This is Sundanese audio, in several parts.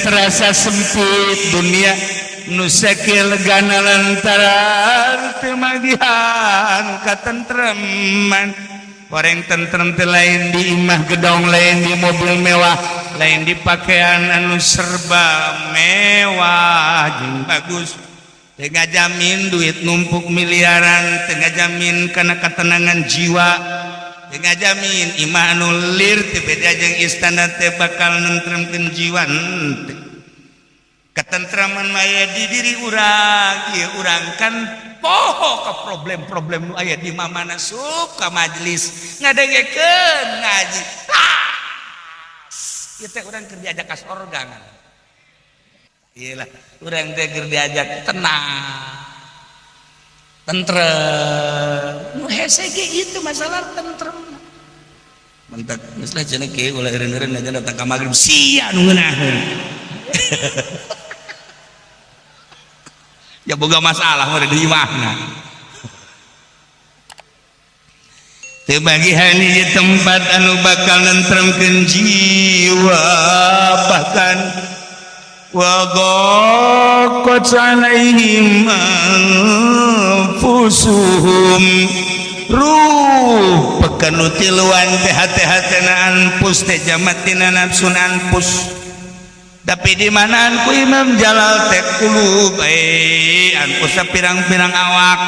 Terasa sempit dunia nu sakieu legana lantaran teu manggihan katentreman. Horeng tentrem teh lain di imah gedong, lain di mobil mewah, lain di pakaian anu serba mewah jeung bagus. Teu ngajamin duit numpuk miliaran, teu ngajamin kana ketenangan jiwa, teu ngajamin imah anu lir teu beda jeung istana teh bakal nentremkeun jiwa. Henteu. Ketentraman aya di diri urang. Ieu urang kan poho ke problem-problem nu aya di mamana, suka majelis ngadengekeun ngaji. Tas ieu teh urang keur diajak ka sorga. Ieu lah urang teh keur diajak tenang, tentrem. Nu hese ge itu masalah tentrem. Mentak geus lah cenah kieu, ulah eureun-eureun aja datang ka magrib sia nu ngeunaheun. Ya boga masalah mah di imahna. Teu bagihan di tempat anu bakal nentremkeun jiwa, bahkan wa daqat alaihim anfusuhum ruh pekan nu tiluan teh hate-hatena anfus teh jamatina nafsun anfus. Tapi di manaan ku Imam Jalal teh kulub anfus pirang-pirang awak,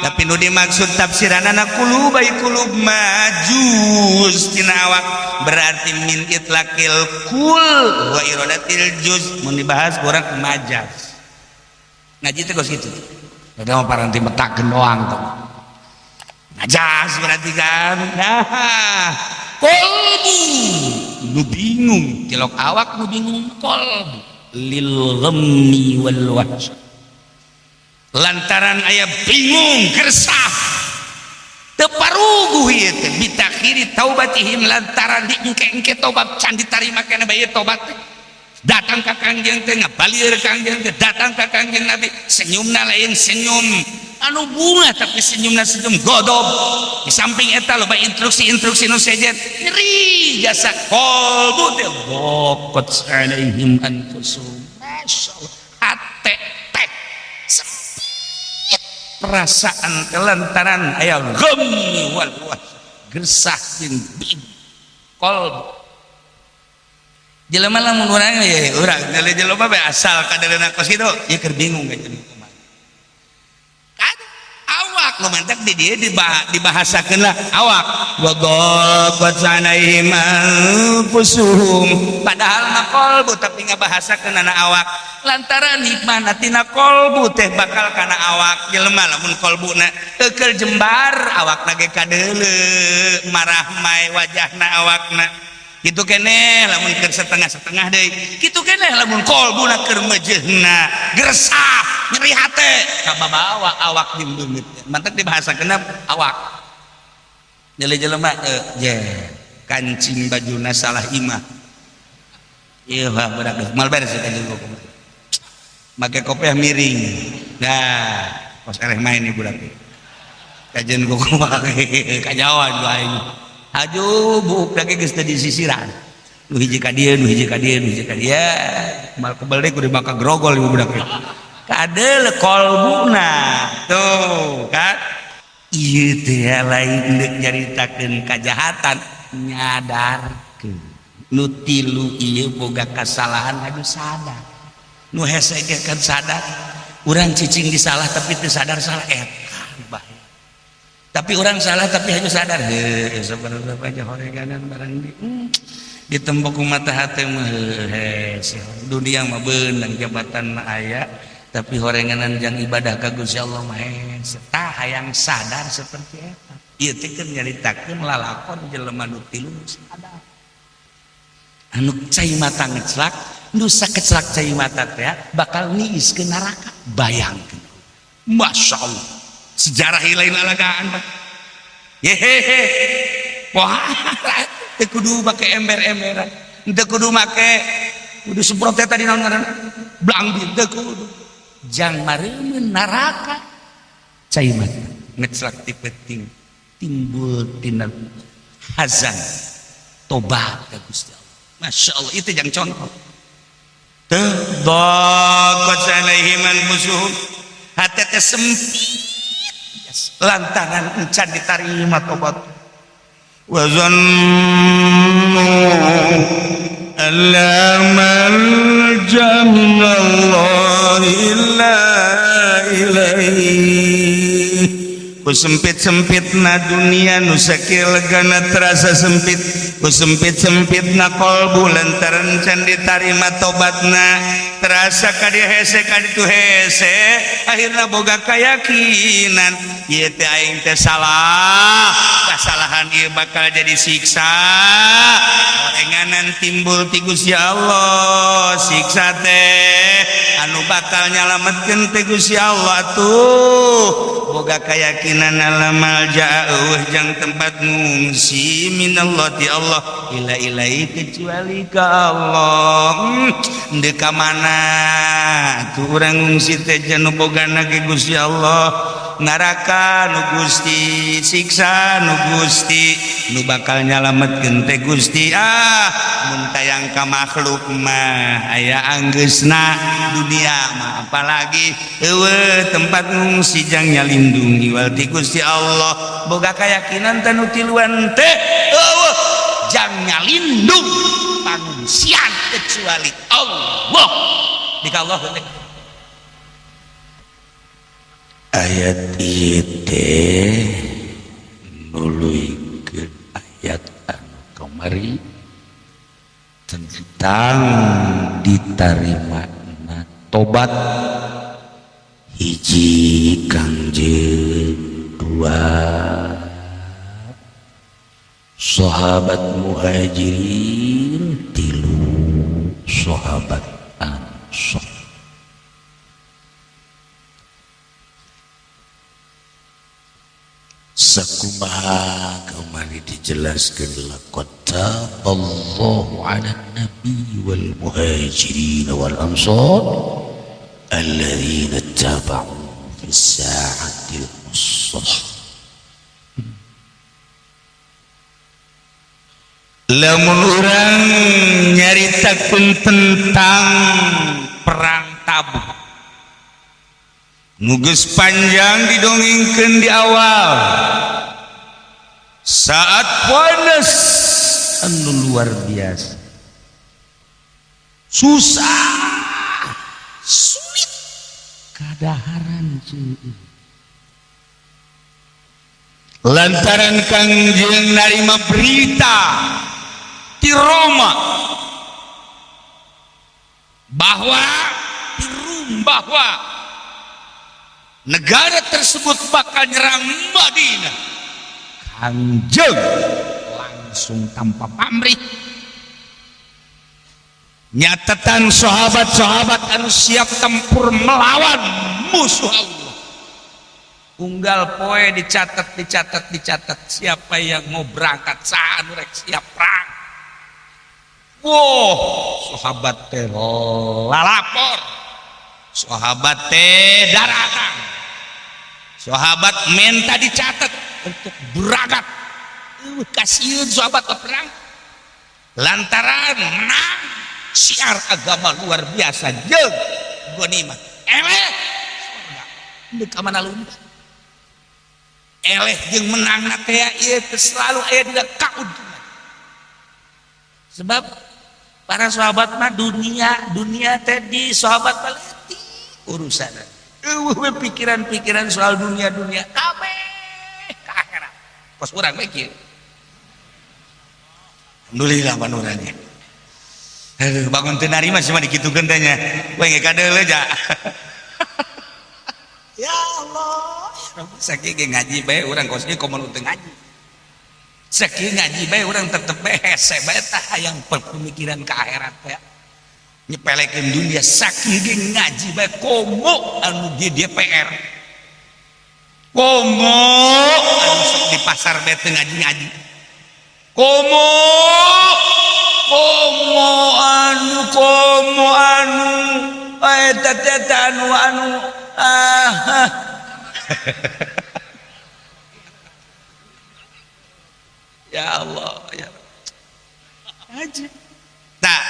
tapi nu dimaksud tafsiranana kulub ai kulub majuz tina awak, berarti min itlaqil kul wa iradatil juz. Mun dibahas kurang majaz ngaji teh kos kitu. Eta mah paranti metakeun doang tuh majaz berarti kan. Nah, kolbu nu bingung tilok awak nu bingung kolbu lil ghammi wal wahsy lantaran aya bingung gersah teu paruguh ieu teh bitakhiri taubatihim lantaran diengke-engke tobat can ditarima kana bae tobat teh. Datang ka Kangjeng teh ngabalieur Kangjeng teh, datang ka Kangjeng Nabi senyumna lain senyum anu bunga tapi senyumna senyum godob. Di samping eta loba instruksi-instruksi nu sejen nyeri jasa kolbu teh daqat alaihim anfusuhum. Masyaallah, hate teh sempit perasaan kelantaran aya ghammi wal wahsy gersah jeung bingung kolbu. Jelema lamun urang ye urang nilai jelema bae asal kadeuleuna kos kitu ieu keur bingung ka jadi kumaha. Kan awak nu mantak di dieu dibahasakeun lah awak wa daqat alaihim anfusuhum padahal mah kolbu tapi ngabahasakeun ana awak lantaran hikmahna tina kolbu teh bakal kana awak. Jelema lamun kolbuna teu jembar awakna ge kadeuleu marah mae wajahna awakna kitu keneh lamun keur setengah-setengah deui kitu keneh lamun kolbuna keur meujeuhna gersah nyeri hate kababawa awak jeung beungeut. Mantak dibahasakeun awak nyele jelema je kancing bajuna salah imah ieu mah budak mal beres kancing kumaha make kopiah miring. Nah kos ereh main ieu budak kajen kumaha kajawan ku aing aju buuk lagi geus teu disisiran nu hiji ka dieu nu hiji ka dieu nu hiji ka dieu mal kebel deui kudu maka grogol ieu budak kadeul kolbuna tuh kan ieu teh lain deuk nyaritakeun kajahatan nyadarkeun nu tilu ieu boga kasalahan anu sadar nu hese ge kan sadar urang cicing di salah tapi teu sadar salah eta bahaya. Tapi orang salah tapi hanya sadar heuh sebenarnya aja horeganan barang di ditembok ku mata hate mah hese dunia mah beunang jabatan mah aya tapi horenganan jang ibadah ka Gusti Allah mah hese. Tah hayang sadar seperti eta ieu teh keur nyaritakeun lalakon jelema nu tilu sadar anu cai mata ngeclak nu sakeclak cai mata teh bakal niis ke neraka. Bayangkeun Masya Allah sejarah lain lalagaan Pak. Yehehe wah teu kudu make ember-emberan teu kudu make kudu semprot teh tadi naon ngaranna blangbir teu kudu jang mareumeun neraka cai mata ngeclak ti peuting timbul tina hazan tobat ka Gusti Allah. Masya Allah itu jang contoh. Teu daqat alaihim anfusuhum hate teh sempit lantaran encan ditarima tobat. Wa zannu alla malja minallahi illa ilaihi. Ku sempit-sempitna dunia nu sakieu legana terasa sempit, ku sempit-sempitna kolbu lantaran can ditarima tobatna terasa ka dieu hese ka ditu hese, akhirna boga kayakinan ieu teh aing teh salah, kasalahan ieu bakal jadi siksa, orenganan timbul ti Gusti Allah, siksa teh anu bakal nyalametkeun teh Gusti Allah tuh boga kayakinan alamal ja'uh jang tempat ngungsi minallah ti Allah ila ilai kecuali ka Allah. Ndeu ka mana tuh urang ngungsi teh janu bogana ge Gusti Allah, neraka nu Gusti, siksa nu Gusti, nu bakal nyalametkeun teh Gusti. Ah mun tayang ka makhluk mah aya anggeusna dunia mah apalagi eueuh tempat ngungsi jang nyalindung iwal ti Gusti Allah. Boga kayakinan teh nu tiluan teh eueuh jang nyalindung pangungsian kecuali Allah. Dika Allah teh ayat ieu teh nuluykeun ayat anu kamari tentang ditarimana tobat hiji Kangjeng, dua sahabat muhajirin, tilu sahabat ansor. Sakumaha kamari dijelaskan laqad taballahu 'alan nabi wal muhajirin wal ansar alladzina taba'u fis sa'atil usrah. Lamun urang nyaritakeun tentang perang Tabuk nu geus panjang didongengkeun di awal saat panas anu luar biasa, susah, sulit kadaharan ceuing lantaran Kangjeng narima berita di Roma bahwa di Rum bahwa negara tersebut bakal nyerang Madinah. Kangjeng langsung tanpa pamrih nyatatan sahabat-sahabat anu siap tempur melawan musuh Allah. Unggal poe dicatat, dicatat, dicatat siapa yang mau berangkat saha anu rek siap perang. Wow, sahabat teh lalapor, sahabat teh daratang, sahabat minta dicatat untuk berangkat. Kasihan sahabat ke perang lantaran menang syiar agama luar biasa jeung ghanimah eleh surga deuk ka mana lumpat eleh jeung menang teh ieu teh selalu aya dina kauntungan sebab para sahabat mah dunia teh di sahabat paletik urusan eueuh pikiran-pikiran soal dunia-dunia kabeh ka akhirat kos urang mikir. Alhamdulillah panuranya. Aduh, bangun teu narima sih mah dikitukeun teh nya. We ge kadeuleu ja. Ya Allah, sakieu ge ngaji bae urang kos ieu komo nu teu ngaji. Sakieu ngaji bae urang tetep bae hese bae tah hayang pemikiran ka akhirat teh. Nyepelekeun dunia sakieu ge ngaji bae komo anu di DPR. Komo anu sok di pasar bae teu ngaji-ngaji. Komo komo anu komo anu eta teh anu anu ah. Ya Allah ya. Haji. Tah.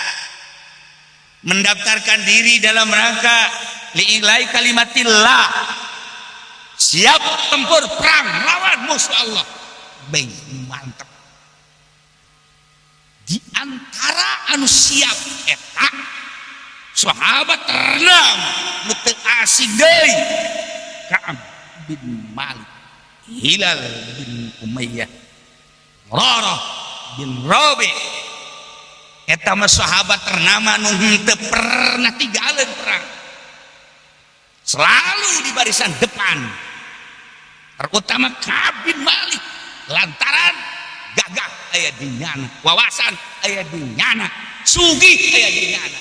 Mendaftarkan diri dalam rangka li'ilai kalimatillah, siap tempur perang lawan musuh Allah. Baik, mantap. Di antara anu siap eta sahabat ternam nu teu asing deui, Ka'ab bin Malik, Hilal bin Umayyah, Murarah bin Rabi. Eta mah sahabat ternama nu henteu pernah tinggalin perang, selalu di barisan depan, terutama Ka'ab bin Malik lantaran gagah aya di nyana, wawasan aya di nyana, sugih aya di nyana,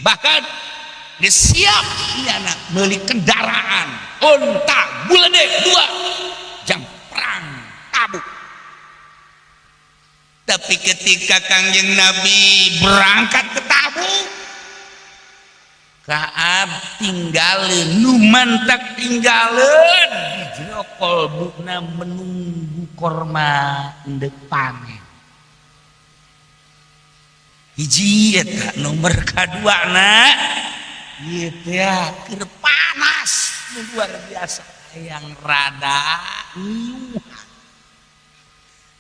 bahkan geus siap nyana meuli kendaraan unta buledek dua jam perang Tabuk. Tapi ketika Kangjeng Nabi berangkat ke Tabuk, Ka'ab tinggalin, nu mantak tinggalin di jero kolbuna menunggu korma endek panen. Hiji eta, nomor kadua na ieu teh keur panas luar biasa yang rada ngiuhan,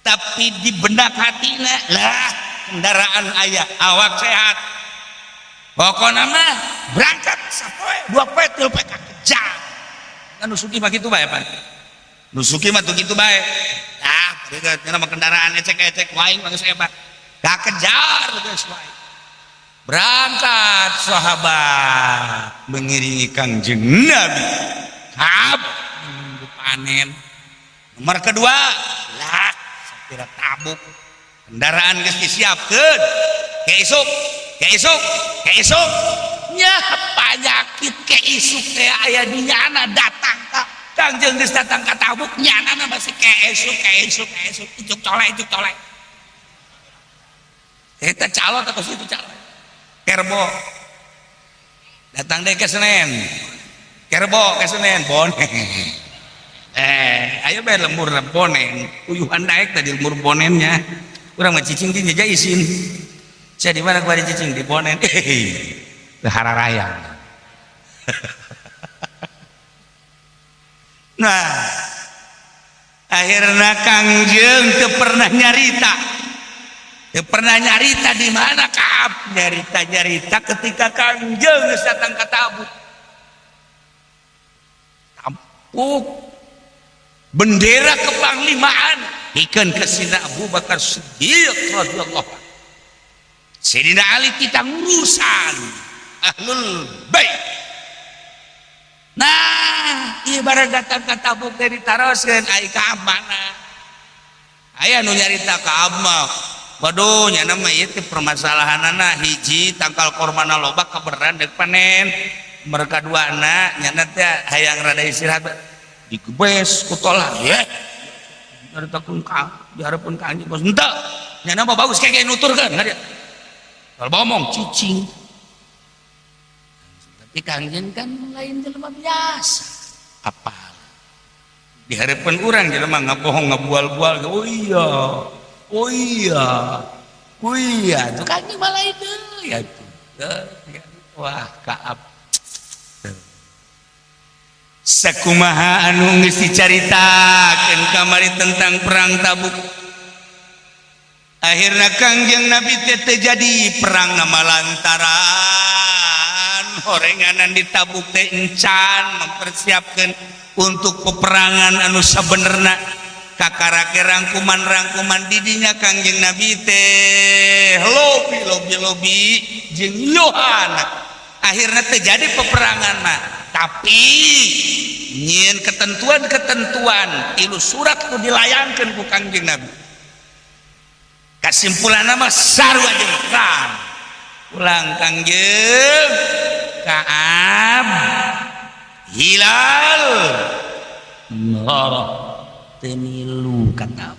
tapi di benak hatina lah kendaraan aya, awak sehat, pokoknya mah berangkat sapoe dua poe tilu poe kejar. Kan nu sugih mah kitu bae, pan nu sugih mah tuh kitu bae. Ah, nya mah kendaraan ecek-ecek wae mah geus hebat, gak kejar geus wae. Berangkat sahabat mengiringi Kangjeng Nabi. Ka'ab menunggu panen. Nomor kedua lah sapira Tabuk, kendaraan geus disiapkeun ke isuk, ke isuk, ke isuk nya penyakit ke isuk teh aya di nyana datang ka Kangjeng. Geus datang ka Tabuk, nyana masih ke isuk, ke isuk, ke isuk, icuk colek, icuk colek. Eta calon atau situ calon kerbo datang deh ke Senen, kerbo ke Senen bonen. Ayo bae lembur bonen, uyuhan daek tadi lembur bonennya. Urang mah cicing di nyeja isin. Saya di mana kemarin cicing di bonen. Hararaya. Nah, akhirnya Kangjeng teu pernah nyarita. Teu pernah nyarita di mana Ka'ab, nyarita-nyarita ketika Kangjeng geus datang ka Tabuk. Tabuk bendera kepanglimaan pikeun ka Sidina Abu Bakar Siddiq radhiyallahu anhu. Sidina Ali kita ngurusan ahlul bait. Nah, ibarat datang ka Tabuk teh ditaroskeun ai Ka'ab mana? Aya nu nyarita Ka'ab mah. Waduh, nya mah ieu teh permasalahanana hiji tangkal kormana loba kaberan deuk panen. Mereka duana nyana teh hayang rada istirahat digebes ku tolah ye. Nyaritakeun ka dihareupeun ka anjing bos henteu. Nyana mah bagus kayak nuturkeun ka dia. Kalau ngomong cicing. Tapi Kangjeng kan lain jelema biasa. Apa? Di hadapan orang jelema ngabohong ngabual-bual. Oh iya. Oh iya. Oh iya, tuh Kangjeng mah lain deui ya tuh. Wah, Ka'ab. Sakumaha anu geus dicaritakeun kamari tentang perang Tabuk. Akhirna Kangjeng Nabi teh teu jadi perang nama lantaran horenganan di Tabuk teh encan mempersiapkan untuk peperangan anu sabenerna. Kakarake rangkuman-rangkuman didinya Kangjeng Nabi teh lobi lobi lobi jeung Yohana. Akhirna terjadi peperangan mah, tapi nyieun ketentuan-ketentuan tilu surat ku dilayangkeun ku Kangjeng Nabi. Kesimpulan nama sarua jeung perang. Ulang Kangjeng Ka'ab Hilal Murarah temilu kata.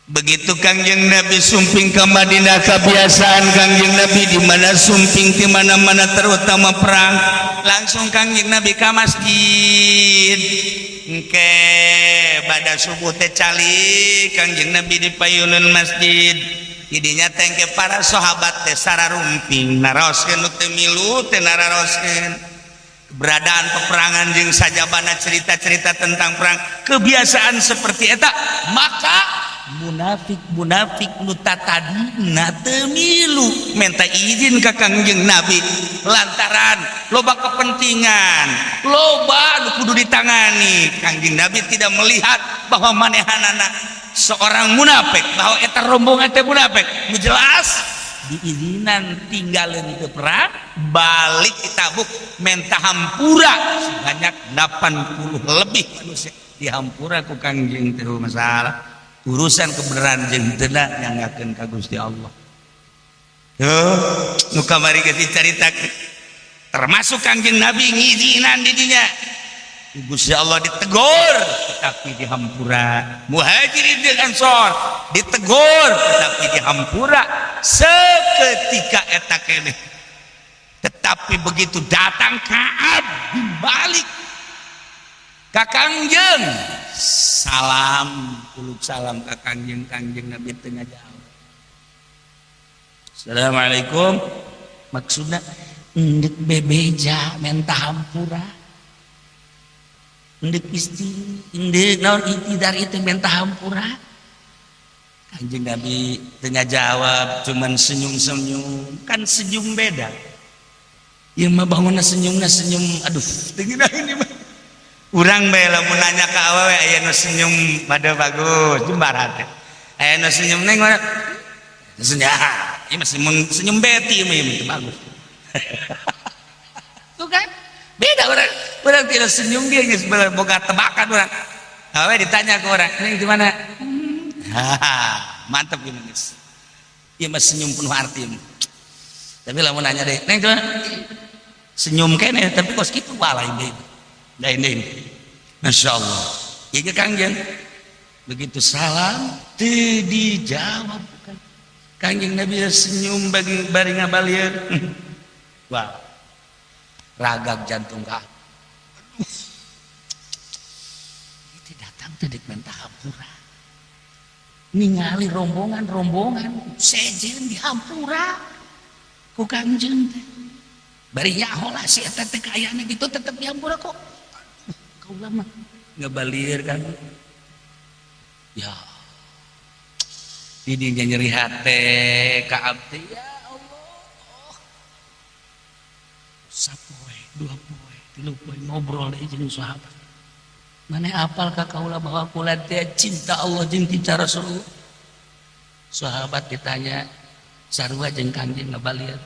Begitu Kangjeng Nabi sumping ke Madinah, kebiasaan Kangjeng Nabi di mana sumping di mana-mana terutama perang, langsung Kangjeng Nabi ke masjid. Engke pada subuh teh calik Kangjeng Nabi di payunan masjid. Didinya tengke para sahabat teh sararumping naroskeun nu teu milu teh, nararoskeun keberadaan peperangan jeung sajabana cerita-cerita tentang perang, kebiasaan seperti eta. Maka munafik munafik nu tatadina teu milu minta izin ka Kangjeng Nabi lantaran loba kepentingan, loba nu kudu ditangani. Kangjeng Nabi tidak melihat bahwa manehanana seorang munafik, bahwa eta rombongan teh munafik. Nu jelas diizinan tinggalin ke perang, balik di Tabuk, menta hampura sebanyak 80 lebih manusia dihampura ku Kangjeng. Teu masalah, urusan kebenaran jeung teu nyanggakeun ka Gusti Allah. Tuh nu kamari geus dicaritakeun, termasuk Kangjeng Nabi ngizinan di dinya. Gusti Allah ditegur tetapi dihampura, Muhajirin jeung Ansor ditegur tetapi dihampura seketika eta keneh. Tetapi begitu datang Ka'ab bin Malik ka Kangjeng, salam uluk salam ka Kangjeng, Kangjeng Nabi teu ngajawab. "Assalamualaikum," maksudna endek bebeja menta hampura, endek isti endek naon i'tidar itu menta hampura. Kanjeng Nabi teu ngajawab, cuman senyum-senyum. Kan senyum beda. Ieu mah bangunna senyumna senyum, aduh, teu ini mah. Urang bae lamun nanya ka awewe, aya nu senyum pada bagus, jembar hate. Aya nu senyum neng mana? Senyum, ieu mah senyum, senyum beti mah, ieu mah bagus. Tuh kan? Beda orang. Orang tidak senyum, dia geus boga tebakan orang. Awewe ditanya ke orang, "Neng di mana?" Mantap gini guys. Ieu mah senyum penuh arti. Tapi lamun nanya deh, "Neng di mana?" Senyum kene tapi kos kitu walai deui. Lain deui. Masya Allah. Ieu Kangjeng. Begitu salam teu dijawab. Kangjeng Nabi senyum bagi bari ngabalieur. Wah. Ragag jantung ka. Aduh. Itu datang teh dek menta hampura. Ningali rombongan-rombongan sejen dihampura ku Kangjeng teh. Bari nyaho lah si eta teh kaayana gitu tetep dihampura kok. Aduh, kaula mah ngabalieur kan. Ya. Didinya nyeri hate ka abdi, ya Allah. Sapoe, 2 poe, 3 poe ngobrol deui jeung sahabat. Mana apal ka kaula bahwa kula teh cinta Allah jeung cinta Rasulullah? Sahabat ditanya sarua jeung Kangjeng ngabalieur.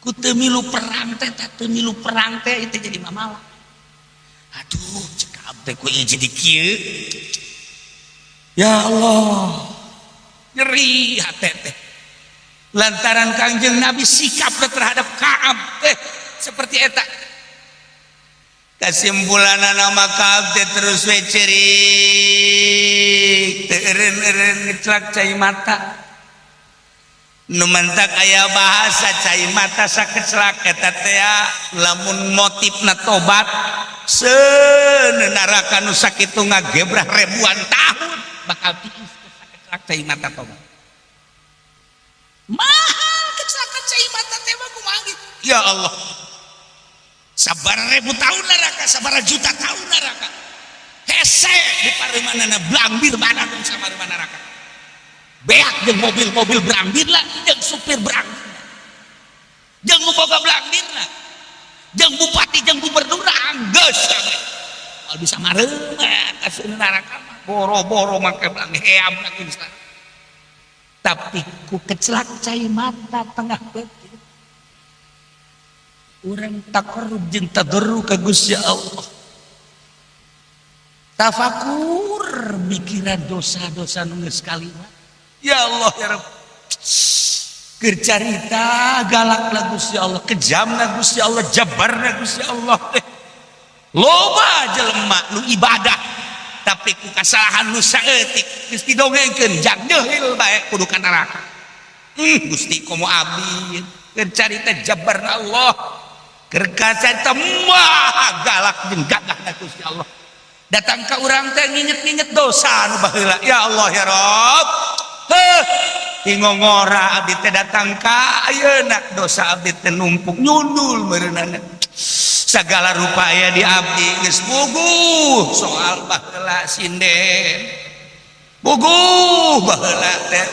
Ku teu milu perang teh, teu milu perang teh itu jadi mamala. Aduh, cek abdi ku ieu jadi kieu. Ya Allah, nyeri hati teh. Lantaran Kangjeng Nabi sikap terhadap Ka'ab teh seperti eta. Kesimpulan nama Ka'ab teh terus we cerik, teu eureun-eureun ngeclak cai mata. Nu mantak aya bahasa cai mata sakeclak eta teh lamun motifna tobat, seuneu nu sakitu ngagebrah ribuan tahun bakal tiis sakeclak cai mata tobat. Mahal kecelakaan cai mata teh mah, kumaha gitu. Ya Allah, sabar ribu tahun neraka, sabar juta tahun neraka, hese di paremanana blambir badan sama neraka, beak jeung mobil-mobil blambir lah, jeung supir blambir, jeung nu boga blambir lah, jeung bupati jeung gubernur, anggeus kabeh moal bisa mareuman ka neraka mah, boro-boro make belang heam lagi. Tapi ku kecelak cai mata tengah peuting urang taqarrub jeung tadarru ka Gusti Allah, tafakur mikiran dosa-dosa nu geus kaliwat. Ya Allah, ya Rabb, keur carita galak lah Gusti Allah, kejam lah Gusti Allah, jabar lah Gusti Allah teh. Loba jelema nu ibadah tapi ku kasalahan nu saeutik geus didongengkeun jang jeuhil bae kudu ka neraka. Gusti, komo abdi? Keur carita jabar Allah, keur carita maha galak jeung gagahna Gusti Allah, datang ka urang teh nginget-nginget dosa nu baheula. Ya Allah, ya Rabb. Heuh, hingongora abdi teh datang ka ayeuna dosa abdi teh numpuk nyundul meureunana. Segala rupa aya di abdi geus puguh soal baheula sinden. Puguh baheula teh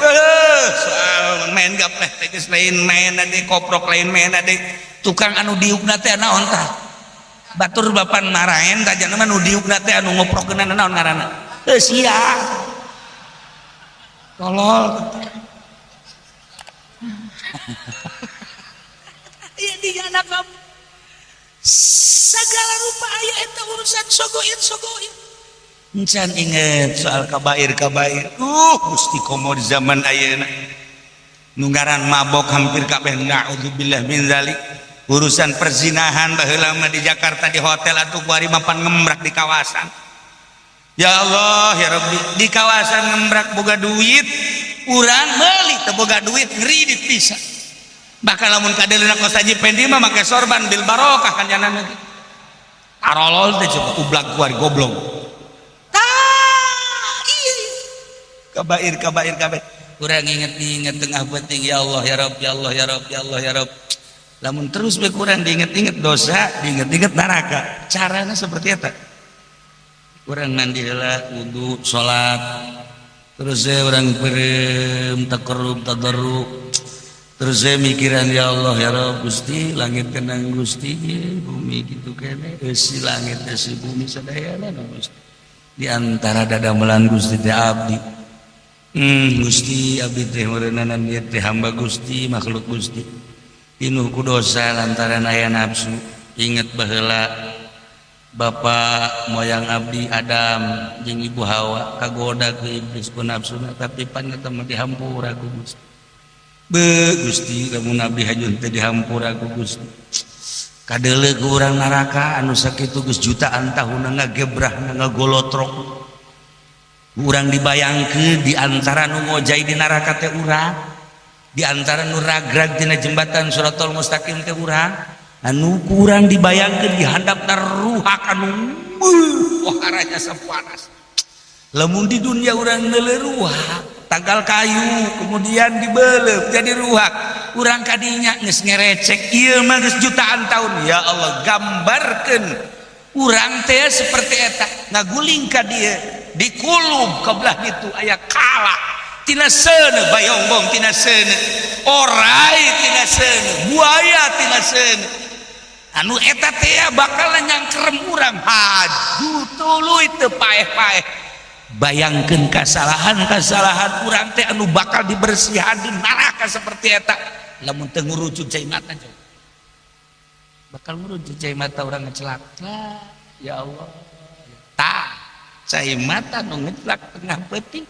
soal main gapleh teh geus lain main deui, koprok lain main deui. Tukang anu diukna teh naon tah? Batur bapan maraen tajana mah nu diukna teh anu ngoprokeunna naon ngaranna? Heuh sia. Tolol. Ieu di anak kamu. Segala rupa aya eta urusan sogoin sogoin. Encan inget soal kabair kabair. Gusti komo di zaman ayeuna. Nu ngaran mabok hampir kabeh naudzubillah min zalik. Urusan perzinahan baheula mah di Jakarta di hotel atuh kuari mapan ngemrak di kawasan. Ya Allah ya Rabbi, di kawasan ngemrak boga duit, urang meuli teu boga duit ngridit pisan. Bahkan lamun kadeleuna kos Haji Pendi mah make sorban bil barokah kan janana ge. Tarolol teh coba ublak kuari goblok. Tah, iya. Kabair kabair kabair. Urang inget-inget tengah penting ya Allah ya Rabb ya Allah ya Rabb ya Allah ya Rabb. Lamun terus we kurang diinget-inget dosa, diinget-inget neraka. Carana seperti eta. Urang mandi heula, wudu, salat. Terus we urang peureum, taqarrub, tadarru. Terus saya mikiran ya Allah ya Rabb Gusti, langit kenang Gusti, bumi kitu kene, eusi langit eusi bumi sadayana Gusti. Di antara dadamelan Gusti teh abdi. Gusti abdi teh meureunana ieu teh hamba Gusti, makhluk Gusti. Pinuh ku dosa lantaran aya nafsu. Inget baheula bapak moyang abdi Adam jeung ibu Hawa kagoda ku iblis ku nafsuna, tapi pan eta mah dihampura ku Gusti. Be Gusti lamun abdi hajun teh dihampura ku Gusti. Kadeuleu ku urang neraka anu sakitu geus jutaan tahun ngagebrah ngagolotrok. Urang dibayangkeun di antara nu ngojay di neraka teh urang. Di antara nu ragrag tina jembatan Shirathal Mustaqim teh urang, anu kurang dibayangkeun di handapna ruhak anu waharanya sapanas. Lamun di dunia urang neuleuh ruhak, tanggal kayu kemudian dibeleup jadi ruhak. Urang kadinya geus ngerecek ieu mah geus jutaan tahun. Ya Allah, gambarkeun urang teh seperti eta ngaguling ka dieu, dikulub ka belah ditu aya kala. Tina seuneu bayongbong tina seuneu, orai tina seuneu, buaya tina seuneu. Anu eta teh bakal nyangkerem urang haju tuluy teu paeh-paeh. Bayangkeun kasalahan-kasalahan urang teh anu bakal dibersihan di neraka seperti eta. Lamun teu ngurucut cai mata jauh. Bakal ngurucut cai mata urang ngecelak. Ya Allah. Tah, cai mata nu ngecelak tengah peuting.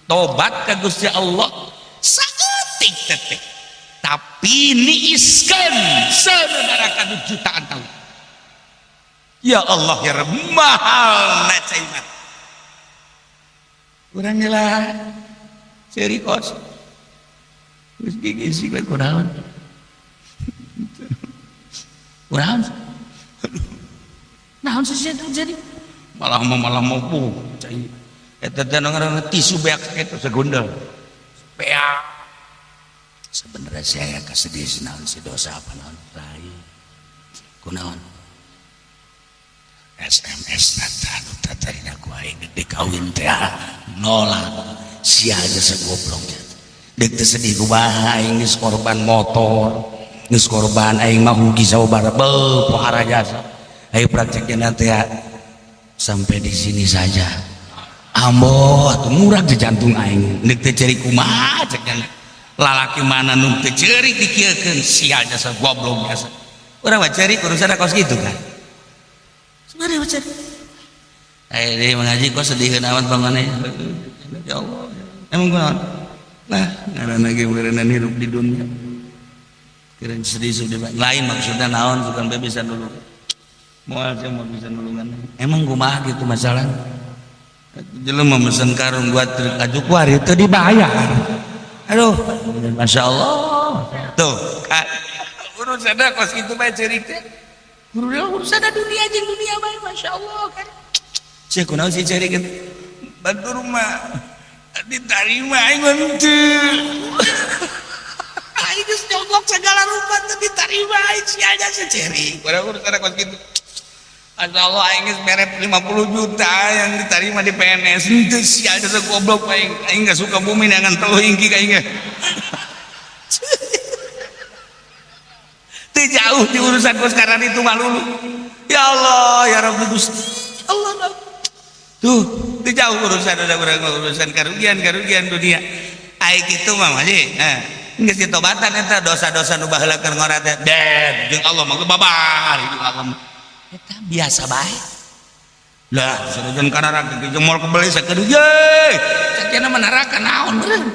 Tobat ka Gusti Allah saeutik teh, tapi niiskeun seuneu neraka nu jutaan tahun. Ya Allah ya Rabb, mahal na cai mata. Urang lah seuri kos. Geus gigisik we kunaon. Kunaon? Naon sih jadi? Malah mau cai. Eta teh ngaranna tisu beak kitu segundel. Beak. Sebenarnya saya kasedih naon si dosa apa naon rai. Kunaon? SMS nata anu tatarina ku aing deuk kawin teh nolak. Sia aja segoblok. Deuk teh sedih kumaha aing geus korban motor, geus korban aing mah rugi sababaraha beuh pohara jasa. Ayo praktekna teh sampai di sini saja. Ambo atuh murah di jantung aing deuk teh ceurik kumaha cek nya. Lalaki mana nu teu ceurik dikieukeun sia jasa goblok jasa. Urang mah ceurik urusan kos kitu kan. Sebenarnya mah ceurik. Deui mengaji kok sediheun amat bangane. Ya Allah. Emang kunaon? Lah ngaranna ge meureunna hirup di dunia. Kirain sedih-sedih lain maksudna naon sugan bae bisa nulungan. Moal sia moal bisa nulungan. Emang kumaha gitu masalahna? Jelema mesen karung buat truk aju kuari teu dibayar. Aduh, Masya Allah. Tuh, kan urusanna kos kitu bae ceurik teh. Urusanna dunia jeung dunia bae, Masya Allah kan. Sia kunaon sih ceurik kitu? Batur mah Diterima aing henteu. Aing geus nyogok segala rupa teu diterima aing sia seceri. Urang urusan kos kitu. Masya Allah aing geus mere 50 juta yang diterima di PNS. Henteu sia aja goblok aing. Aing geus suka bumi neangan teluh ingki ka aing. Teu jauh di urusan kos sekarang itu malulu. Ya Allah ya Rabbi Gusti. Allah. Tuh, teu jauh urusan urusan karugian dunia. Ai kitu mah masih. Heeh. Geus ditobatan eta dosa-dosa nu baheula keur ngora teh. Deh, jeung Allah mah babar jeung Allah mah. Eta biasa bae. Lah, sanajan ka neraka jeung moal kebeli sakedeung ye. Sakieu mah neraka naon beureum.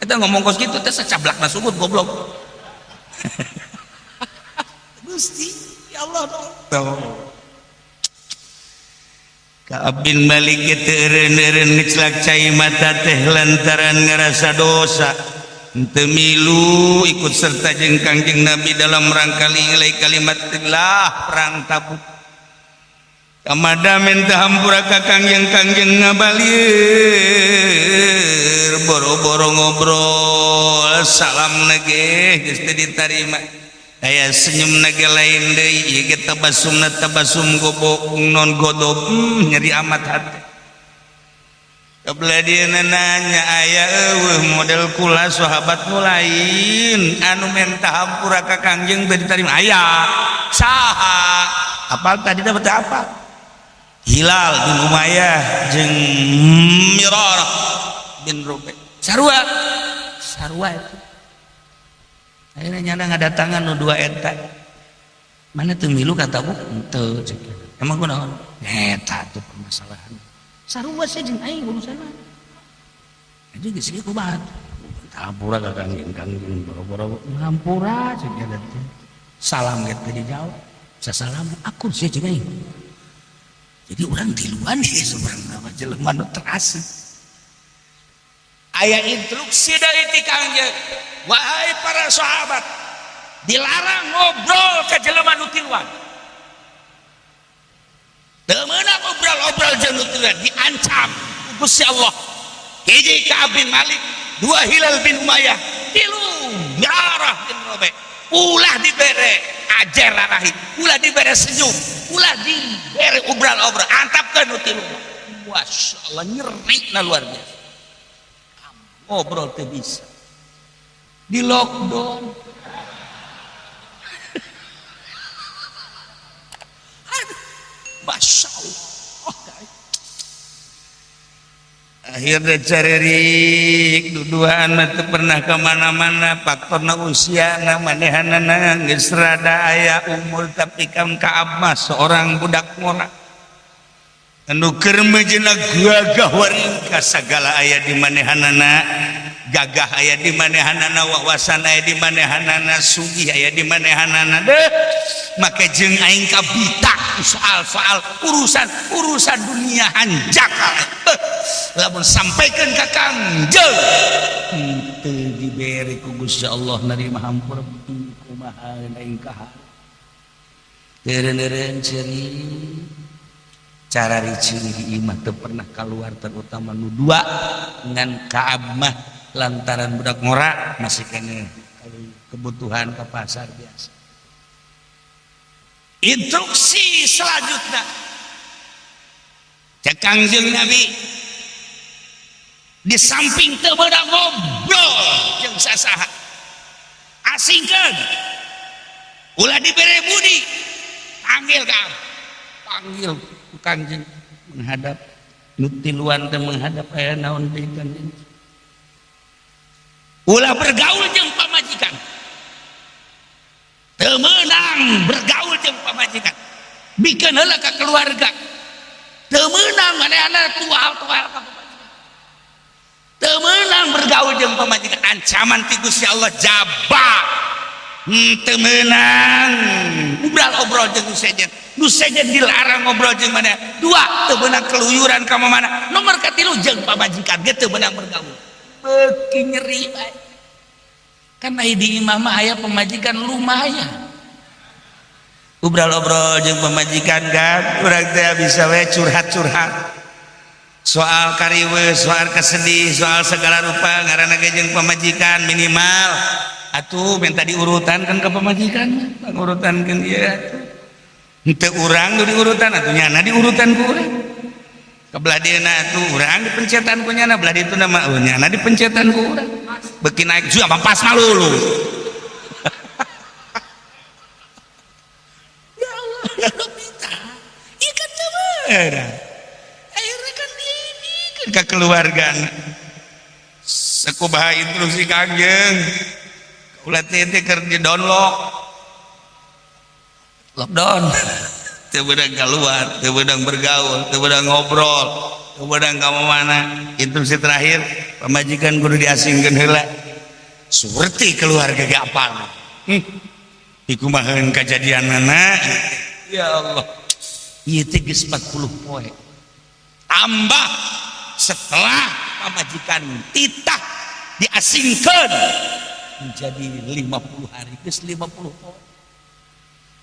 Eta ngomong kos kitu teh sacablakna sugut goblok. Gusti, ya Allah tuh. Ka'ab bin Malik teu eureun-eureun ngecelak cai mata teh lantaran ngerasa dosa. Henteu milu ikut serta jeung Kangjeng Nabi dalam rangka li'ilai kalimatillah perang Tabuk. Kamada minta hampura ka Kangjeng, Kangjeng ngabalir boro-boro ngobrol salam nage geus teu ditarima. Aya senyum nage lain deui ieu ge tabasumna tabasum gobok non godob nyeri amat hati. Kabelah dia nanya aya eueuh model kula sahabat nu lain anu menta hampura ka Kangjeng teu ditarima aya saha apal tadi dapat apa Hilal bin Umayyah jeung Mirarah bin Rubai sarua sarua itu. Akhirnya nyana ngadatangan nu dua eta. Mana teu milu ka Tabuk? Henteu cek. Emang kunaon? Eta tuh permasalahan. Sarua sih jeung aing urusanna. Aja geus ieu kumaha? Hampura ka Kangjeng, Kangjeng boro-boro ngampura cek eta teh. Salam ge teu dijawab. Sasalam akur sih jeung aing. Jadi urang tiluan ieu sebenarnya mah jelema nu terasing. Aya instruksi dari ti Kangjeng. Wahai para sahabat, dilarang ngobrol ke jelema nu tiluan. Teu meunang obrol-obrol jeung nu tiluan, diancam ku Gusti Allah. Hiji Ka'ab bin Malik, dua Hilal bin Umayyah, tilu Mirarah bin Rabi. Ulah dibere ajer rarahi, ulah dibere senyum, ulah dibere obral-obrol, antapkeun nu tilu. Masya Allah nyerina luar biasa. Ngobrol teu bisa. Di lockdown. Aduh, Masya Allah. Akhirnya carerik duduan mah teu pernah kemana-mana, faktorna usiana manehanana geus rada aya umur tapi kan Ka'ab mah seorang budak ngora. Anu keur mejeuna gagah waringka sagala aya di manehanana, gagah aya di manehanana, wawasan aya di manehanana, sugih aya di manehanana deh. Make jeung aing kabita soal-soal urusan dunia hanjakal. Lamun sampaikeun ka Kangjeng henteu dibere ku Gusti Allah narima hampura kumaha aing kaha. Teureun-eureun ceuri cara riceun di imah teu pernah keluar terutama nu dua ngan Ka'ab mah lantaran budak ngora masih kene kebutuhan ke pasar biasa. Instruksi selanjutnya cek Kangjeng Nabi di samping teu meunang ngobrol jeung sasaha asingkeun ulah dibere budi panggil Ka'ab panggil Kangjeng menghadap nu tiluan teh menghadap aya naon deui Kangjeng ulah bergaul jeung pamajikan teu meunang bergaul jeung pamajikan bikeun heula ka keluarga teu meunang manehna tual-tual ka pamajikan teu meunang bergaul jeung pamajikan ancaman ti Gusti Allah jaba teu meunang obrol-obrol jeung nu sejen nu sejen dilarang ngobrol jeung mana dua teu meunang keluyuran ka mana nomor katilu jeung pamajikan ge teu meunang bergaul beuki nyeri bae kan aya di imah mah aya pamajikan lumayan obrol-obrol jeung pamajikan kan urang teh bisa we curhat-curhat Soal kariweuh, soal kesedih, soal segala rupa ngaranna ge jeung pamajikan minimal atuh minta diurutan kan ke pamajikan, pangurutankeun ieu atuh. Henteu urang nu diurutan atuh nyana diurutan ku urang. Kebelah dieuna atuh urang dipencetan ku nyana, belah ditu mah nyana dipencetan ku urang. Beuki naik juga pas malulu. Ya Allah, ya minta. Ieu kan teu beunang. Akhirnya kan diimikeun ka keluargana. Sakumaha instruksi Kangjeng. Ulah teh keur di download. Lockdown. Teu beunang keluar, teu beunang bergaul, teu beunang ngobrol, teu beunang ka mana. Instruksi terakhir, pamajikan kudu diasingkeun heula. Surti keluarga ge apal. Dikumaheun kajadianana. Ya Allah. Ieu teh geus 40 poe. Tambah setelah pamajikan titah diasingkeun menjadi 50 hari, geus 50 poe.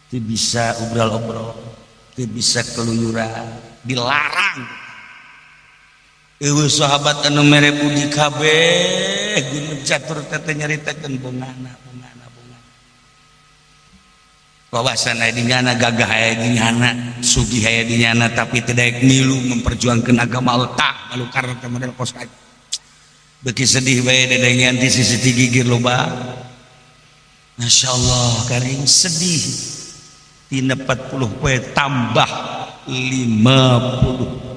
Teu bisa obrol-obrol, teu bisa keluyuran, dilarang. Eueuh sahabat anu mere budi kabeh gunung catur teh nyaritakeun bongana bongana bongana. Wawasan aya di nyana, gagah aya di nyana, sugih aya di nyana, tapi teu daek milu memperjuangkeun agama Allah tak malu karena teh model kos kaki. Beuki sedih bae dedengean ti sisi ti gigir loba. Masya Allah karing sedih. Tina 40 poe tambah 50.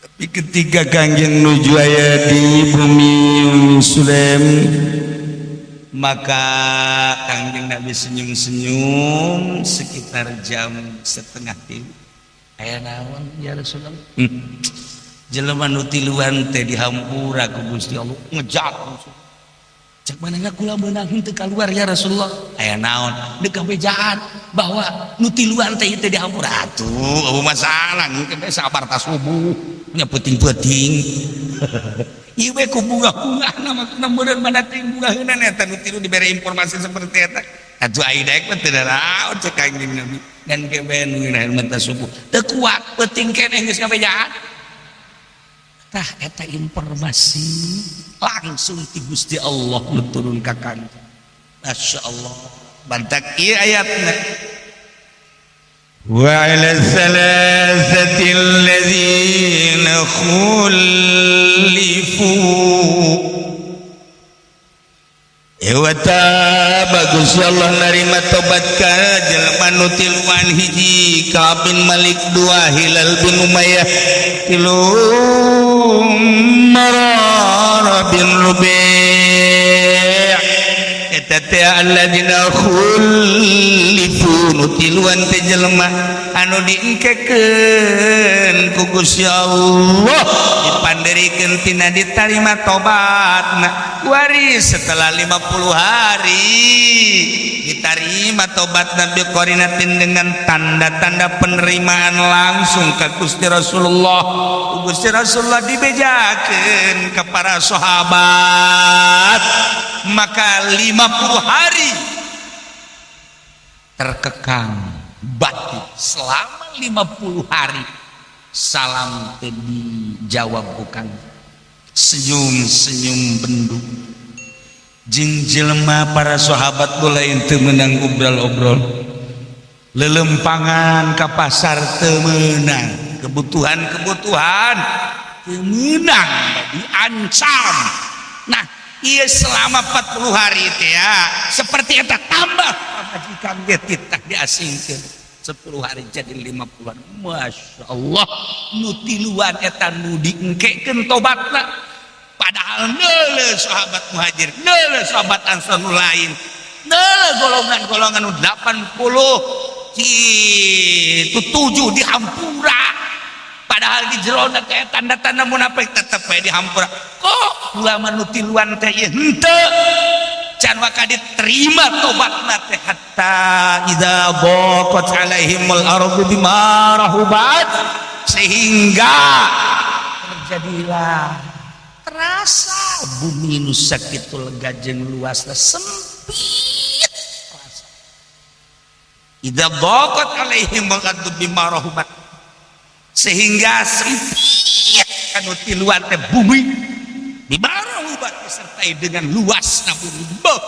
Tapi ketika Kangjeng nuju aya di bumi Sulaim, maka Kangjeng Nabi senyum-senyum sekitar jam 2:30. Aya naon ya Rasulullah? Jelema nu tiluan teh dihampura ku Gusti Allah ngejat. Cek manehna kula meunang henteu kaluar ya Rasulullah. Aya naon? Deuk kabejaan bahwa nu tiluan teh teh dihampura atuh eueuh masalah engke bae sabar ta subuh nya peuting-peuting. Ieu we ku bunga-bungahna maksudna meureun mana teh bungaheunana eta nu tilu dibere informasi seperti eta. Atuh ai daek mah teu naraon cek Kangjeng Nabi. Dan ke bae nu ngeunaheun mata subuh. Teu kuat peuting keneh geus kabejaan. Tah eta informasi langsung ti Gusti Allah nu turun ka Kangjeng. Masya Allah. Bantak ieu ayatna. Wa 'ala thalathati alladzina khulifu. Ewa bagus Allah narima tobat ka jelema nu tiluan hiji Ka'ab bin Malik, dua Hilal bin Umayyah, tilu Marara bin Rubi'. Eta teh alladzina khulifu nu tiluan teh jelema anu diengkekeun ku Gusti Allah, dipanderikeun tina ditarima tobatna. Waris setelah 50 hari diterima tobat Nabi qorinatin dengan tanda-tanda penerimaan langsung ke Gusti Rasulullah. Gusti Rasulullah dibejakeun ke para sahabat. Maka 50 hari terkekang batin selama 50 hari, salam teu dijawab bukan senyum-senyum bendung jeung jelema para sahabat mulai teu meunang obrol-obrol, lelempangan ka pasar teu meunang, kebutuhan-kebutuhan teu meunang, diancam. Nah ieu selama 40 hari teh ya seperti eta, tambah pamajikan ge titah diasingkeun 10 hari jadi 50-an. Masya Allah nu tiluan eta nu diengkekeun tobatna. Padahal neuleuh sahabat muhajir, neuleuh sahabat ansor nu lain, neuleuh golongan-golongan nu 80 itu 7 dihampura. Padahal di jerona teh tanda-tanda munafik tetep we dihampura. Kok ulama nu tiluan teh ieu henteu can waka diterima tobatna teh hatta idza daqat alaihimul ardu bima rahubat, sehingga terjadilah terasa bumi nu sakitu lega jeung luasna sempit terasa. Idza daqat alaihimul ardu bima rahubat, sehingga sempit Anu tiluan teh bumi dibarohubat disertai dengan luasna bumi. Beuh.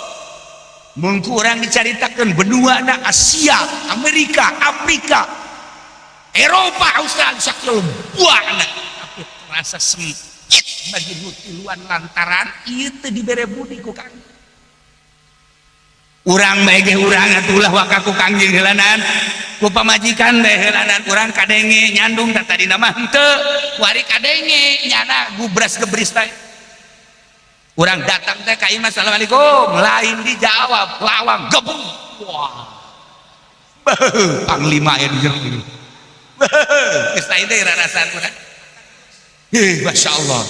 Mun ku urang dicaritakeun benuana Asia, Amerika, Afrika, Eropa, Australia sakieu buahna, tapi terasa sempit bagi nu tiluan lantaran ieu teu dibere budi ku Kang. Urang bae ge urang atuh ulah waka ku Kangjeng heulanan, ku pamajikan bae heulanan urang kadenge nyandung tah tadina mah henteu, kuari kadenge nyana gubras gebris teh. Urang datang teh ka imah, assalamualaikum, lain dijawab, lawang gebung. Wah. Beuh, panglima aya di jero ieu. Beuh, geus lain deui rarasaan urang. Hih, masyaallah.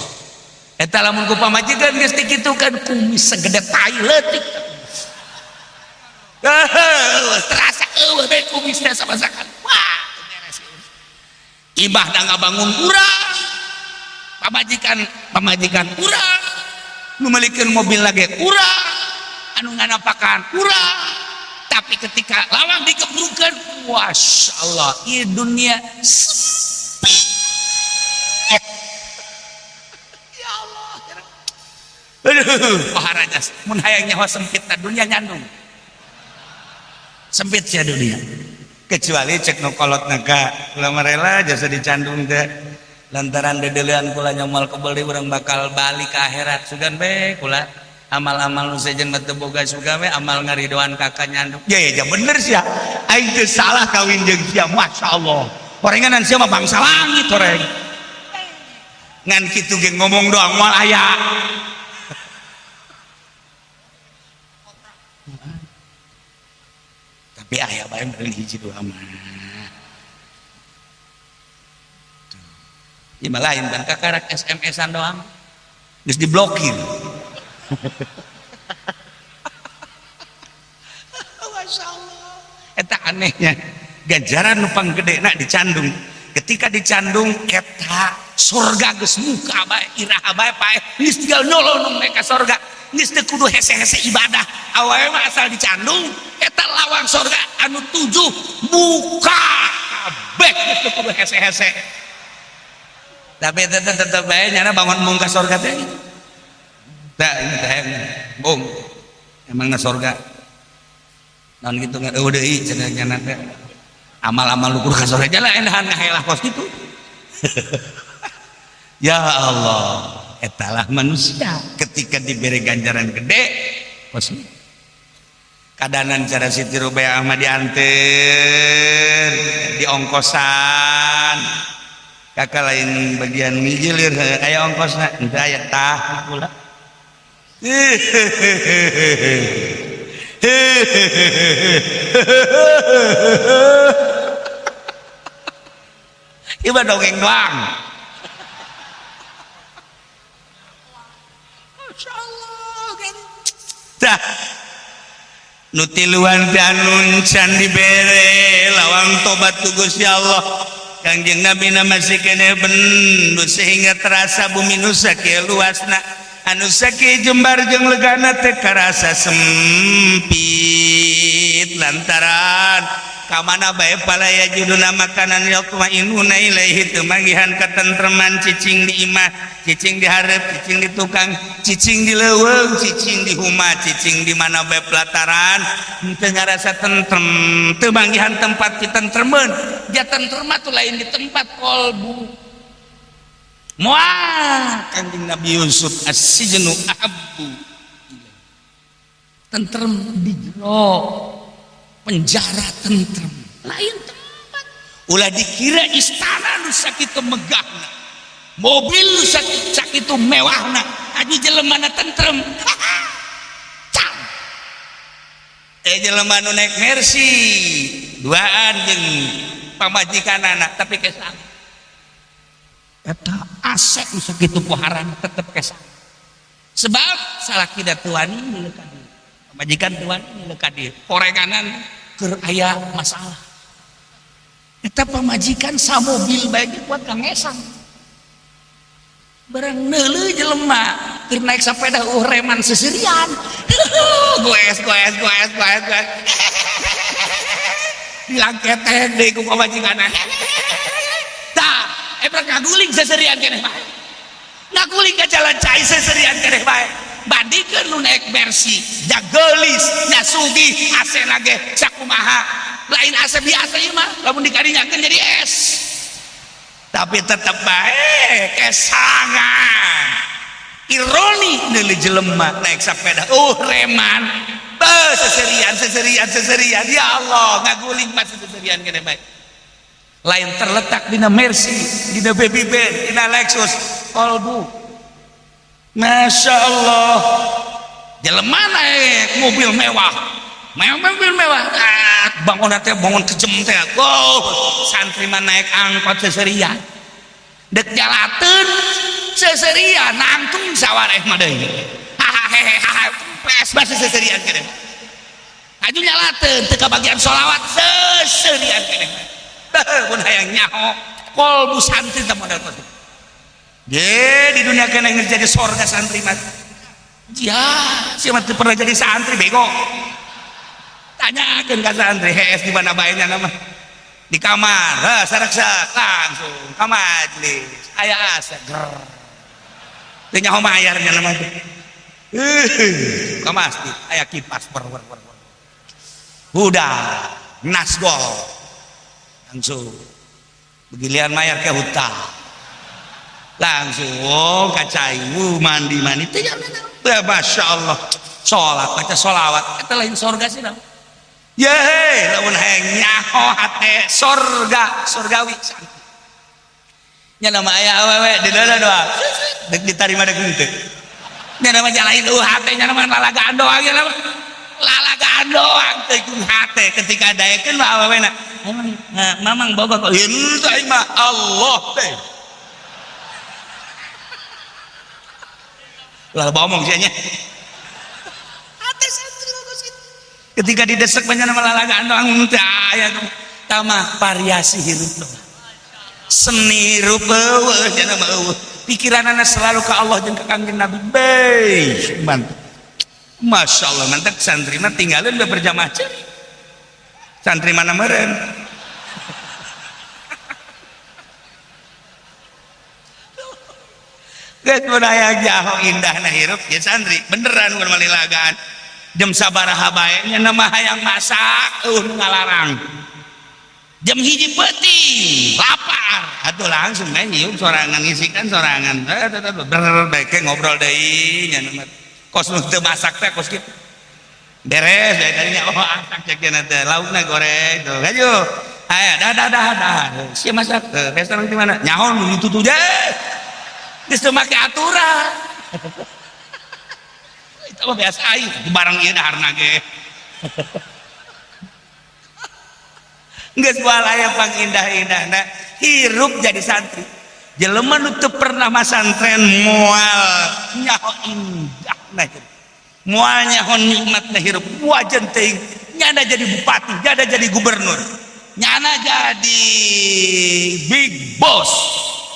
Eta lamun ku pamajikan geus dikitukeun kumis segede tai leutik. Terasa eueuh teh kumisna sama sakali. Wah, beres ieu. Ibahna ngabangun urang. Pamajikan urang. Nu meulikeun mobil lagi urang, anu nganapakan urang. Tapi ketika lawang dikebrukeun, masya Allah, ieu dunia sempit. Ya Allah. Aduh, paharanya mun hayang nyawa sempit na dunia nyandung. Sempit sia dunia. Kecuali cek nu kolot ka kula mah rela jasa dicandung teh lantaran dedelean kula nyamal kebeli urang bakal balik ke akhirat sugan be kula amal-amal nu sejen mah teu boga suga we amal ngaridoan kakak nyandung. Ya ya, ya bener sia, aing teu salah kawin jeung sia, masyaallah. Horenganan sia mah bangsa langit horeng. Ngan kitu ge ngomong doang moal aya. Tapi aya bae meureun hiji dua mah. Ieu mah lain ban kakarak SMS-an doang. Geus diblokir. Masyaallah. Eta anehnya ganjaran nu panggedena dicandung. Ketika dicandung eta surga geus muka bae iraha bae paeh geus tinggal nyolong ka surga. Geus teu kudu hese-hese ibadah. Awewe mah asal dicandung eta lawang surga anu 7 buka kabeh geus teu kudu hese-hese. Tapi tetep bae nyana bangun mung ka surga teh. Tah ini teh bung. Emangna surga. Naon kitu ngan eueuh deui cenah nyana teh. Amal-amal lukur ka surga jalan endahan ngahelah kos kitu. Ya Allah, etalah manusia ketika diberi ganjaran gede kos kitu. Kadanan cara Siti Rubiah mah dianteur, diongkosan. Kakak lain bagian ngijilir aya ongkosna, henteu aya tah pula. Ieu mah dongeng doang. Masyaallah kan. Tah nu tiluan teh anu can dibere lawang tobat ku Gusti Allah. Kangjeng Nabi na masih keneh bendu sehingga terasa bumi nu sakieu luasna, anu sakieu jembar jeung legana teh karasa sempit lantaran kamana bae palaya juduna makanan yatmainuna ilaihi teu manggihan katentreman cicing di imah, cicing di hareup, cicing di tukang, cicing di leuweung, cicing di huma, cicing di mana bae pelataran teu ngarasa tentrem, teu manggihan tempat kitentremeun. Ja tentrem mah tuh lain di tempat kolbu. Moal Kangjeng Nabi Yusuf as-sijnu ahabbu ilaih. Tentrem di jero penjara tentrem, lain tempat. Ulah dikira istana nu sakitu megahna, mobil nu sakitu mewahna, aju jelemana tentrem. Cam. Jelema nu naik Mercy duaan jeung pamajikanana tapi kesang. Eta asek nu sakitu poharana tetep kesang. Sebab salakida teu wani milu ka dieu. Pamajikan teu wani milu ka dieu. Porenganan keur aya masalah. Eta pamajikan samobil bae ge kuat ka ngesang. Barang neuleuh jelema keur naik sepeda reman seserian. Goes goes goes goes goes. Dilangketek deui ku pamajikanna. Tah, eta kaguling seserian keneh mah. Ngaguling ka jalan cai seserian keneh bae. Bandingkeun nu naik Mercy, jageulis, nya sugih, AC na ge sakumaha. Lain AC biasa ieu mah, lamun dikarinyakeun jadi es. Tapi tetep bae kesangan. Ironi deui jelema naik sepeda, reman. Beuh seserian seserian seserian. Ya Allah, ngaguling mah seserian keneh bae. Lain terletak dina Mercy, dina Baby Benz, dina Lexus, kolbu. Masya Allah, jelema naik mobil mewah, mobil mewah, bangun teh bangun kejem teh, oh santri mah naik angkot seserian, dek jalateun seserian, nangtung sawareh mah deui, hahaha, pes basa seserian keneh, aju nyalateun teu kabagian sholawat seserian keneh, beuh mun hayang nyaho kolbu santri teh model kos. Ye, di dunia kena geus jadi sorga santri mah. Ya, sia mah teu pernah jadi santri bego. Tanyakeun ka santri, hees di mana bae nya mah. Di kamar, heh sareksa langsung ka majlis. Aya asa ger. Teu nyaho mayar nya mah. Ka masjid aya kipas wer wer wer. Udah, nasgol. Langsung. Begilian mayar ke hutang. Langsung kacai mandi mandi teh ya Masya Allah sholat baca sholawat eta lain sorga sih dong ye lamun hayang nyaho hate sorga sorgawi nya nama aya awewe di dalam doa dek ditarima dek henteu nya nama jalain hate nya nama lalagaan doang nya nama lalagaan doang teh ku hate ketika daekeun mah awewe na emang mamang boga kok henteu aing mah Allah teh lalu ngomong sianya hati santri bagus itu ketika didesek banyak nama lalagaan doang aya tamah variasi hirup doang seni hirup eueuh nya mah eueuh pikiranana selalu ke Allah jeung ka Kangjeng Nabi bae mantap Masya Allah mantap santri mah tinggalin udah berjamaah ceri santri mana meureun geus mun aya jaho indahna hirup ya santri beneran mun malilagaan jam sabaraha bae nya mah hayang masak eueuh nu ngalarang jam 1 peuting lapar atuh langsung bae nyium sorangan ngisikan sorangan ber bae ngobrol deui nya mah kos nu teu masak teh kos kitu beres bae tadinya oh asak cek cenah teh laukna goreng tuh hayu aya dah dah dah dah sia masak restoran di mana nyaho nu ditutu deh geus teu make aturan itu mah biasa aing barang ieu daharna ge geus moal aya pangindah-indahna hirup jadi santri jelema nu teu pernah masantren moal nyaho indahna moal nyaho nikmatna hirup wajan teuing nyana jadi bupati nyana jadi gubernur nyana jadi big boss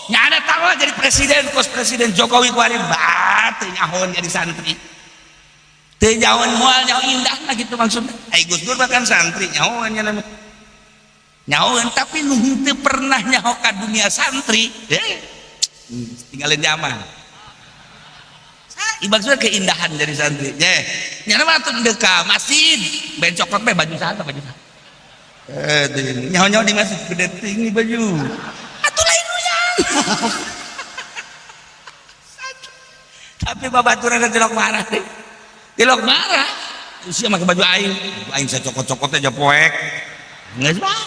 nyana taruh jadi presiden kos presiden Jokowi kuari batu nyahon jadi santri teu nyahoan moal nyaho indahna gitu maksudna ai Gus Dur mah kan santri nyahoan nya nyahoan tapi nu henteu pernah nyaho ka dunia santri tinggalin zaman maksudnya keindahan dari santri ye nyana mah atuh deuk ka masjid ben cokot bae baju saha baju saha nyaho-nyaho di masjid gede tinggi baju atuh lain tapi babaturan tilok marah deh tilok marah usia make baju aing aing sacokot-cokot aja poek geus mah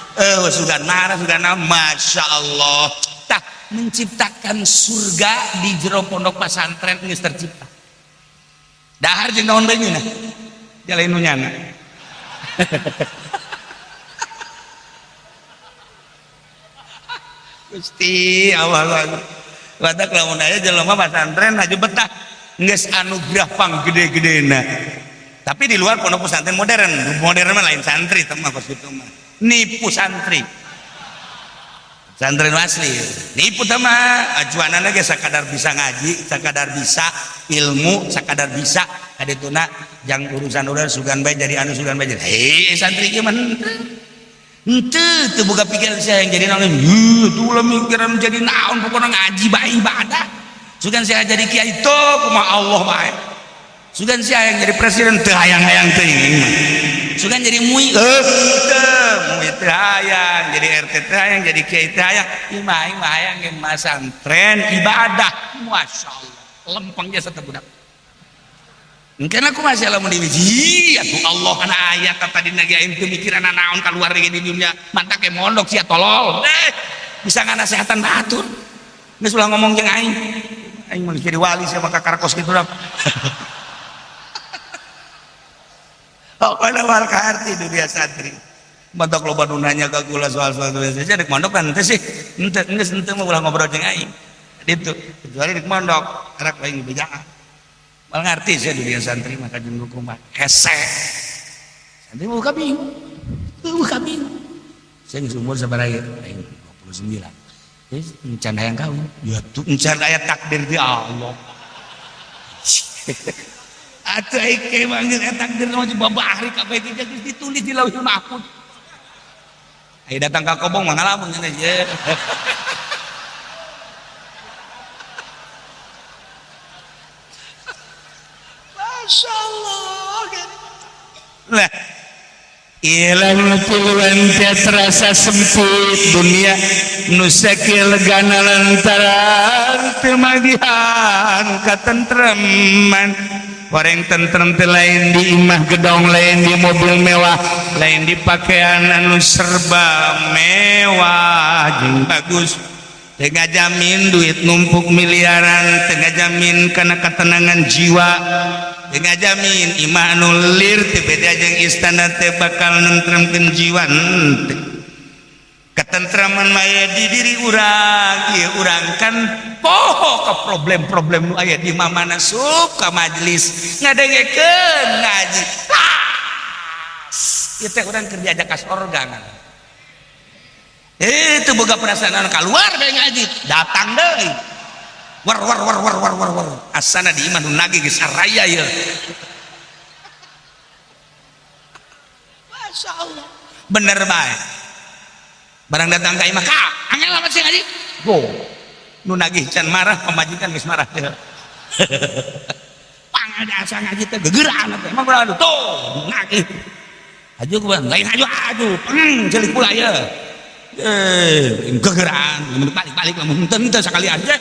sugan marah sugan Masya Allah tah menciptakan surga di jero pondok pesantren geus tercipta dahar jeung naon bae nyeunah jalain nu nyana Gusti Allah batak lamun aya jelema pesantren haju betah geus anugerah panggede-gedena tapi di luar pondok pesantren modern modern mah lain santri teh mah kos kitu mah nipu santri santri asli nipu teh mah ajuanana ge sakadar bisa ngaji sakadar bisa ilmu sakadar bisa kadituna jang urusan urang sugan bae jadi anu sugan bae jadi hei santri ieu mah henteu teu boga pikiran sia yang jadi naon heuh tuh lah mikiran jadi naon pokona ngaji bae ibadah Sugan sia jadi kiai teu kumaha Allah bae. Sugan sia yang jadi presiden teu hayang-hayang teuing. Sugan jadi MUI teu, MUI teu hayang, jadi RT teu hayang, jadi kiai teu hayang. Ieu mah aing mah hayang ge masantren ibadah. Masyaallah, lempeng jasa teh budak. Mungkin aku masih lamun dibiji atuh Allah kana ayat tadi ge aing teu mikiran naon kaluar di dunia mantak ke mondok sia tolol. Bisa nganasehatan batur. Geus ulah ngomong jeung aing. Aing mun jadi wali sia maka karakos kitu dah. Pokokna wal kaarti dunia santri. Mantak loba nu nanya ka kula soal-soal dunia santri dek mondok kan henteu sih. Henteu geus henteu mah ulah ngobrol jeung aing. Ditu kecuali dek mondok karak aing bejaan. Mal ngerti sih dunia santri maka jeung kumaha hese. Santri mah buka bingung. Buka bingung. Saya geus umur sabaraha ieu? Aing 29. Geus encan hayang kawin. Ya tuh encan aya takdir di Allah. Atuh aing ke mah geus aya takdir mah babahari kabeh ge geus ditulis di Lauhul Mahfuz. Aya datang ka kobong mah ngalamun cenah ye. Masya Allah. Lah, ilang puluhan terasa sempit dunia nu sakieu legana lantaran teu magihan katentreman. Wareng tentrem teh lain di imah gedong, lain di mobil mewah, lain di pakaian anu serba mewah jeung bagus. Teu ngajamin duit numpuk miliaran, teu ngajamin kana ketenangan jiwa, teu ngajamin imah anu lir teu beda jeung istana teh bakal nentremkeun jiwa henteu. Ketentraman mah di diri urang, ieu urang kan poho ka problem-problem nu aya di mamana sup ka majelis ngadengekeun ngaji. Ieu teh urang keur diajak ka sorga ngan. Itu boga perasaan anu kaluar bae ngaji, datang deui. War war war war war war war. Asana di imah nu nagih geus saraya ieu. Masyaallah. Bener bae. Barang datang ka imah, ka angel amat sih ngaji. Go. Nu nagih can marah, pamajikan geus marah. Pang ada asa ngaji teh gegeraan teh. Emang urang tuh nagih. Haju ku lain haju haju, peng celik pula ieu. Gegeraan, lamun balik-balik lamun henteu henteu sakalian teh.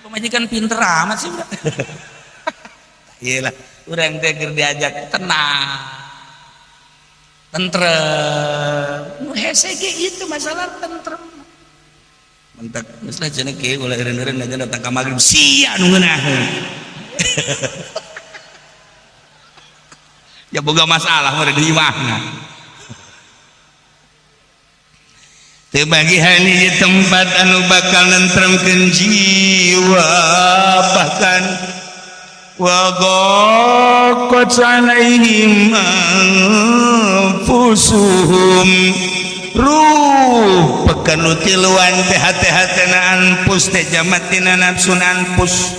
Pamajikan pinter amat sih udah. Iyalah, urang teh keur diajak tenang. Tentrem. Nu hese ge itu masalah tentrem. Mentak geus lah cenah kieu ulah eureun-eureun aja datang ka magrib sia nu ngeunaheun. Ya boga masalah mah di imahna. Teu bagihan hiji tempat anu bakal nentremkeun jiwa bahkan wa daqat alaihim anfusuhum ruh pekan nu tiluan teh hate-hatena anfus teh jamatina nafsun anfus.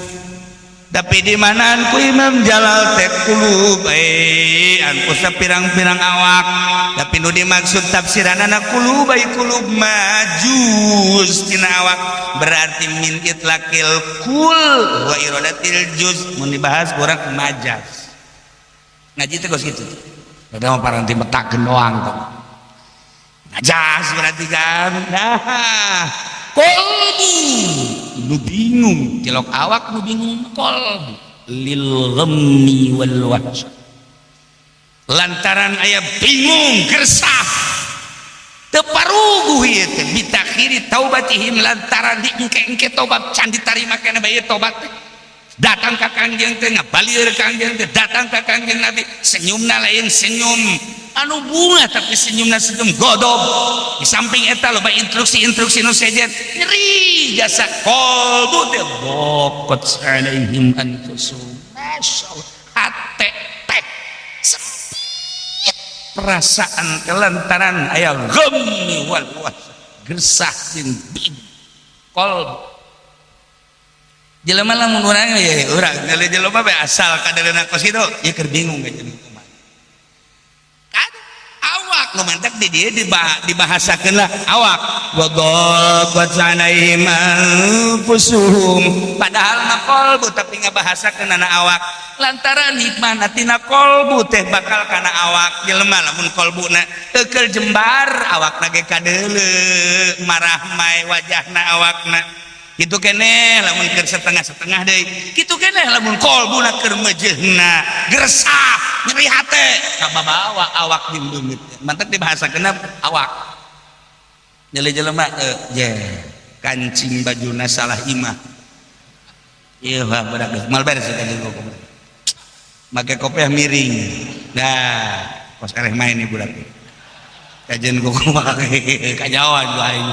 Tapi di manaan ku Imam Jalal teh kulub anfusna pirang-pirang awak. Tapi nu dimaksud tafsiranana kulub ai kulub majus tina awak berarti min itlaqil kul wa iradatil juz. Mun dibahas kurang majas. Ngaji teh geus kitu. Beda mah paranti metakeun doang teh. Majas berarti kan. Nah, kolbu nu bingung tilok awak nu bingung kolbu lil ghammi wal wahsy lantaran aya bingung gersah teu paruguh ieu teh bitakhiri taubatihim lantaran diengke-engke tobat can ditarima kana bae tobat teh datang ka Kangjeng teh ngabalieur Kangjeng teh datang ka Kangjeng Nabi senyumna lain senyum anu bunga tapi senyumna senyum godob di samping eta loba instruksi-instruksi nu sejen nyeri jasa qalbu teh baqat alaihim anfusum masyaallah hate teh sempit perasaan kelantaran aya ghammi wal was gersah jeung bingung qalbu jelema lamun urang ye urang ngali jelema bae asal kadeuleunan kos kitu ye keur bingung ka jeung kumaha. Awak Awak nu mantak di dieu dibahasakeun lah awak. Wa daqat alaihim anfusuhum, padahal mah kolbu tapi ngabahasakeun ana awak. Lantaran hikmahna tina kolbu teh bakal kana awak jelema lamun kolbuna teukeul jembar awakna ge kadeuleu marahmai wajahna awakna. Kitu keneh lamun keur setengah-setengah deui, kitu keneh lamun kolbuna keur meujeuhna gresah nyeri hate kababawa awak jeung beungeut. Mantak dibahasakeun awak. Nyeli jelema je kancing bajuna salah imah. Ieu mah budak geus mal beres kancing kuku. Make kopiah miring. Nah, kos ereh main nih budak. Kajian kuku make kajawan ku aing.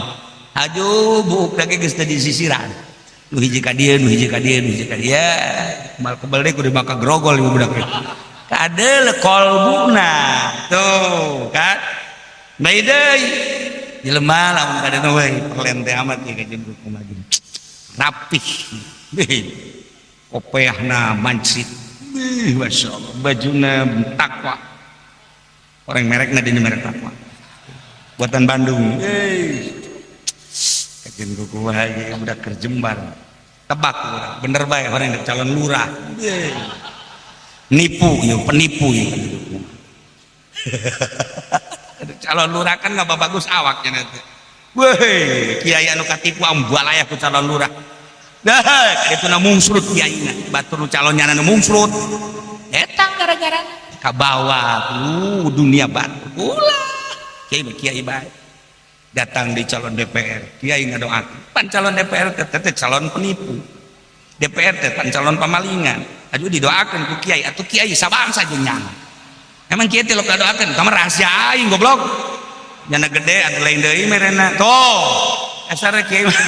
Aju buuk lagi geus teu disisiran. Nu hiji ka dieu, nu hiji ka dieu, nu hiji ka dieu. Mal kebel deui kudu maka grogol ieu budak teh. Kadeul kolbuna. Tuh, kan? Bae deui. Jelema lamun kadeuna we perlen teh amat ieu kajian kuku mah. Rapih. Kopiahna mancit. Masya Allah, bajuna takwa. Orang merekna dina merek takwa. Buatan Bandung. Kajian kuku wae budak keur jembar. Tebak urang, bener bae orang yang calon lurah. Nipu ieu, penipu ieu. Calon lurah kan nggak bagus awaknya nanti. Weh, kiai anu katipu ambalayah ku calon lurah. Dah, itu na mungsrut kiaina, batur nu calonnya nu mungsrut. Eta gara-gara kabawa dunia batur. Ulah, kiai mah kiai bae. Datang di calon DPR, kiai ngadoakeun. Pan calon DPR teh calon penipu. DPR teh pan calon pamalingan. Aduh didoakeun ku kiai, atuh kiai sabangsa jeung nyana. Emang kiai teh lok ngadoakeun, kamar rahasia aing goblok. Nyana gede atuh lain deui merena. Tuh, asar kiai mah.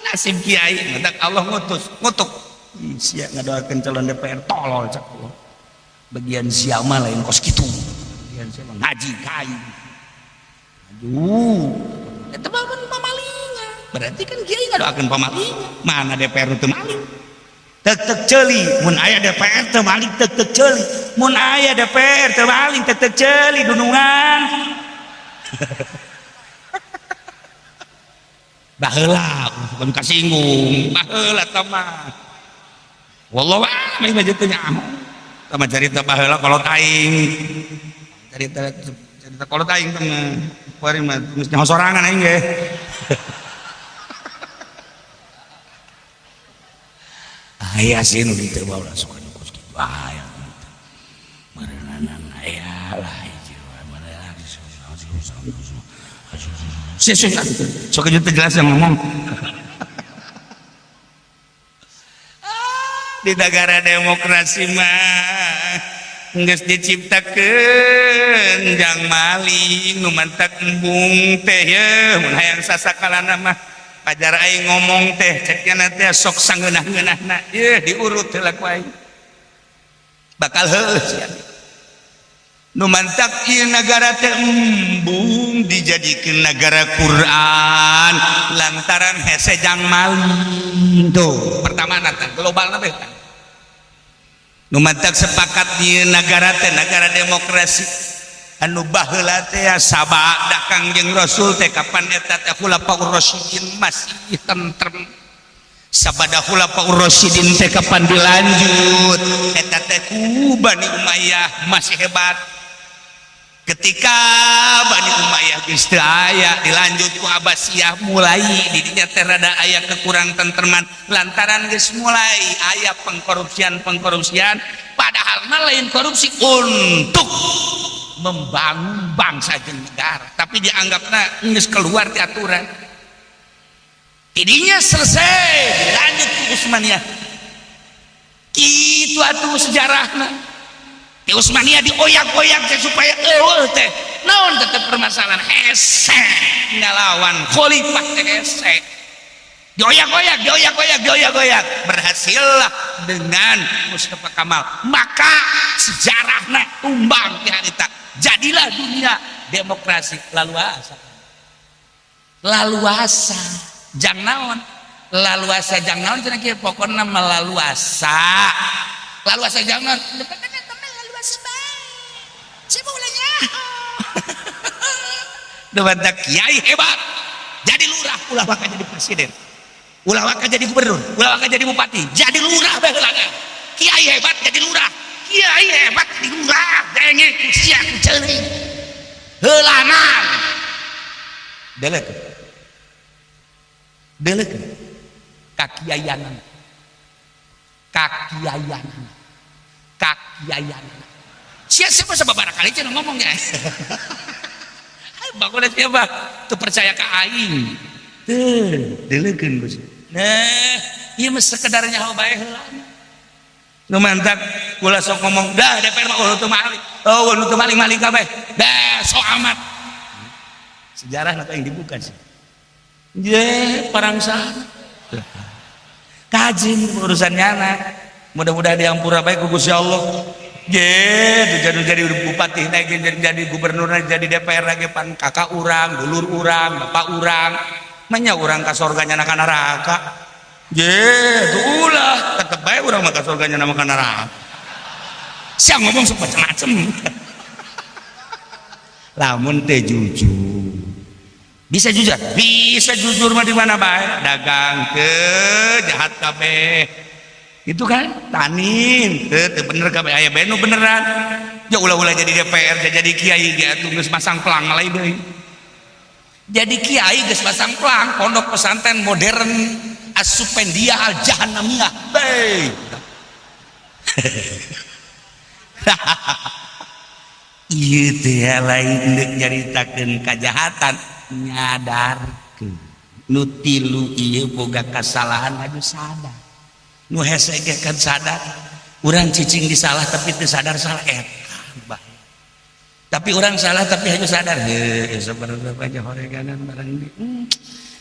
Nasib kiai, ngedak Allah ngutus, ngutuk. Sia ngadoakeun calon DPR tolol cak Allah. Bagian sia mah lain kos kitu. Bagian sia mah ngaji ka aing. Aduh, eta mah pamalingan. Berarti kan kiai ngadoakeun pamalingan. Mana DPR teu maling? Tek-tek ceuli, mun aya DPR teu maling tek-tek ceuli. Mun aya DPR teu maling tek-tek ceuli dunungan. Baheula bukan kasinggung, baheula tah mah. Wallahu a'lam mah teu nyaho. Tah mah carita baheula kolot aing. Carita carita kolot aing teh mah. Kuari mah geus nyaho sorangan aing ge. Aya sih nu kitu bae ulah suka nu kitu. Aya kitu. Meureunana aya lah hiji wae meureunana. Sok teu jelas yang ngomong. Di negara demokrasi mah geus diciptakeun jang maling nu mantak embung teh ye mun hayang sasakalana mah pajar aing ngomong teh ceknya teh sok sangeunah-ngeunahna ye diurut heula ku aing bakal heueuh sia. Nu mantak ieu nagara teh embung dijadikeun nagara Quran lantaran hese jang maling tuh pertama teh globalna teh. Nu mantak sepakat ieu nagara teh nagara demokrasi anu baheula teh sabada Kangjeng Rasul teh kapan eta teh Khulafaur Rasyidin masih tentrem. Sabada Khulafaur Rasyidin teh kapan dilanjut eta teh ku Bani Umayyah masih hebat. Ketika Bani Umayyah geus teu aya dilanjut ku Abbasiyah mulai didinya teh rada aya kekurang tentreman lantaran geus mulai aya pengkorupsian-pengkorupsian padahal mah lain korupsi untuk membangun bangsa jeung negara tapi dianggapna geus keluar ti aturan. Tidinya selesai dilanjut ku Utsmaniyah. Kitu atuh sejarahna. Di Utsmaniyah dioyak-oyak teh supaya eueuh teh naon tetep permasalahan hese ngalawan khalifah teh hese dioyak-oyak dioyak-oyak dioyak-oyak berhasillah dengan Mustafa Kamal maka sejarahna tumbang ti harita jadilah dunia demokrasi laluasa laluasa jang naon laluasa jang naon cenah kieu pokona melaluasa laluasa jang naon. Dewan kiai hebat jadi lurah, ulah waka jadi presiden, ulah waka jadi gubernur, ulah waka jadi bupati, jadi lurah bae heula. Kiai hebat jadi lurah, kiai hebat jadi lurah, denge ku sia ku ceurik heulanan. Delek delek kakiaianan, kakiaianan, kakiaianan. Sia siapa sababaraha kali cenah ngomong ya. Bangun siapa tuh percaya ke aing tuh, deleukeun Gus. Nah, ieu mah sekedar nyaho bae heula. Nu mantak kula sok ngomong dah, DPR mah oh teu maling, oh nu teu maling-maling kabeh dah, sok amat. Sejarah nak yang dibuka sih ye parang sana kajin urusan nyana. Mudah-mudahan diampura bae ku Gusti Allah. Ye, jadi bupati naik, jadi gubernur, jadi DPR lagi pan kakak urang, dulur urang, bapak urang. Manya urang ka sorga nyana ka neraka. Ye, tuh ulah, tetep bae urang mah ka sorga nyana ka neraka. Siang ngomong sok macem-macem. Lamun teh jujur. Bisa jujur? Bisa jujur mah di mana bae? Dagang ke jahat kabeh. Itu kan tanin teu bener kabeh, aya benu beneran ya. Ulah-ulah jadi DPR, jadi kiai ge atuh geus masang pelang lain deui. Jadi kiai geus masang pelang pondok pesantren modern Asupendia Al Jahannamiyah bae. Ieu teh lain deuk nyaritakeun kajahatan, nyadarkeun nu tilu ieu boga kasalahan anu sadar. Nu hese ge kan sadar urang cicing di salah tapi teu sadar salah, eta bahaya. Tapi orang salah tapi hanya sadar, heuh sebenarnya aja horeganan barang di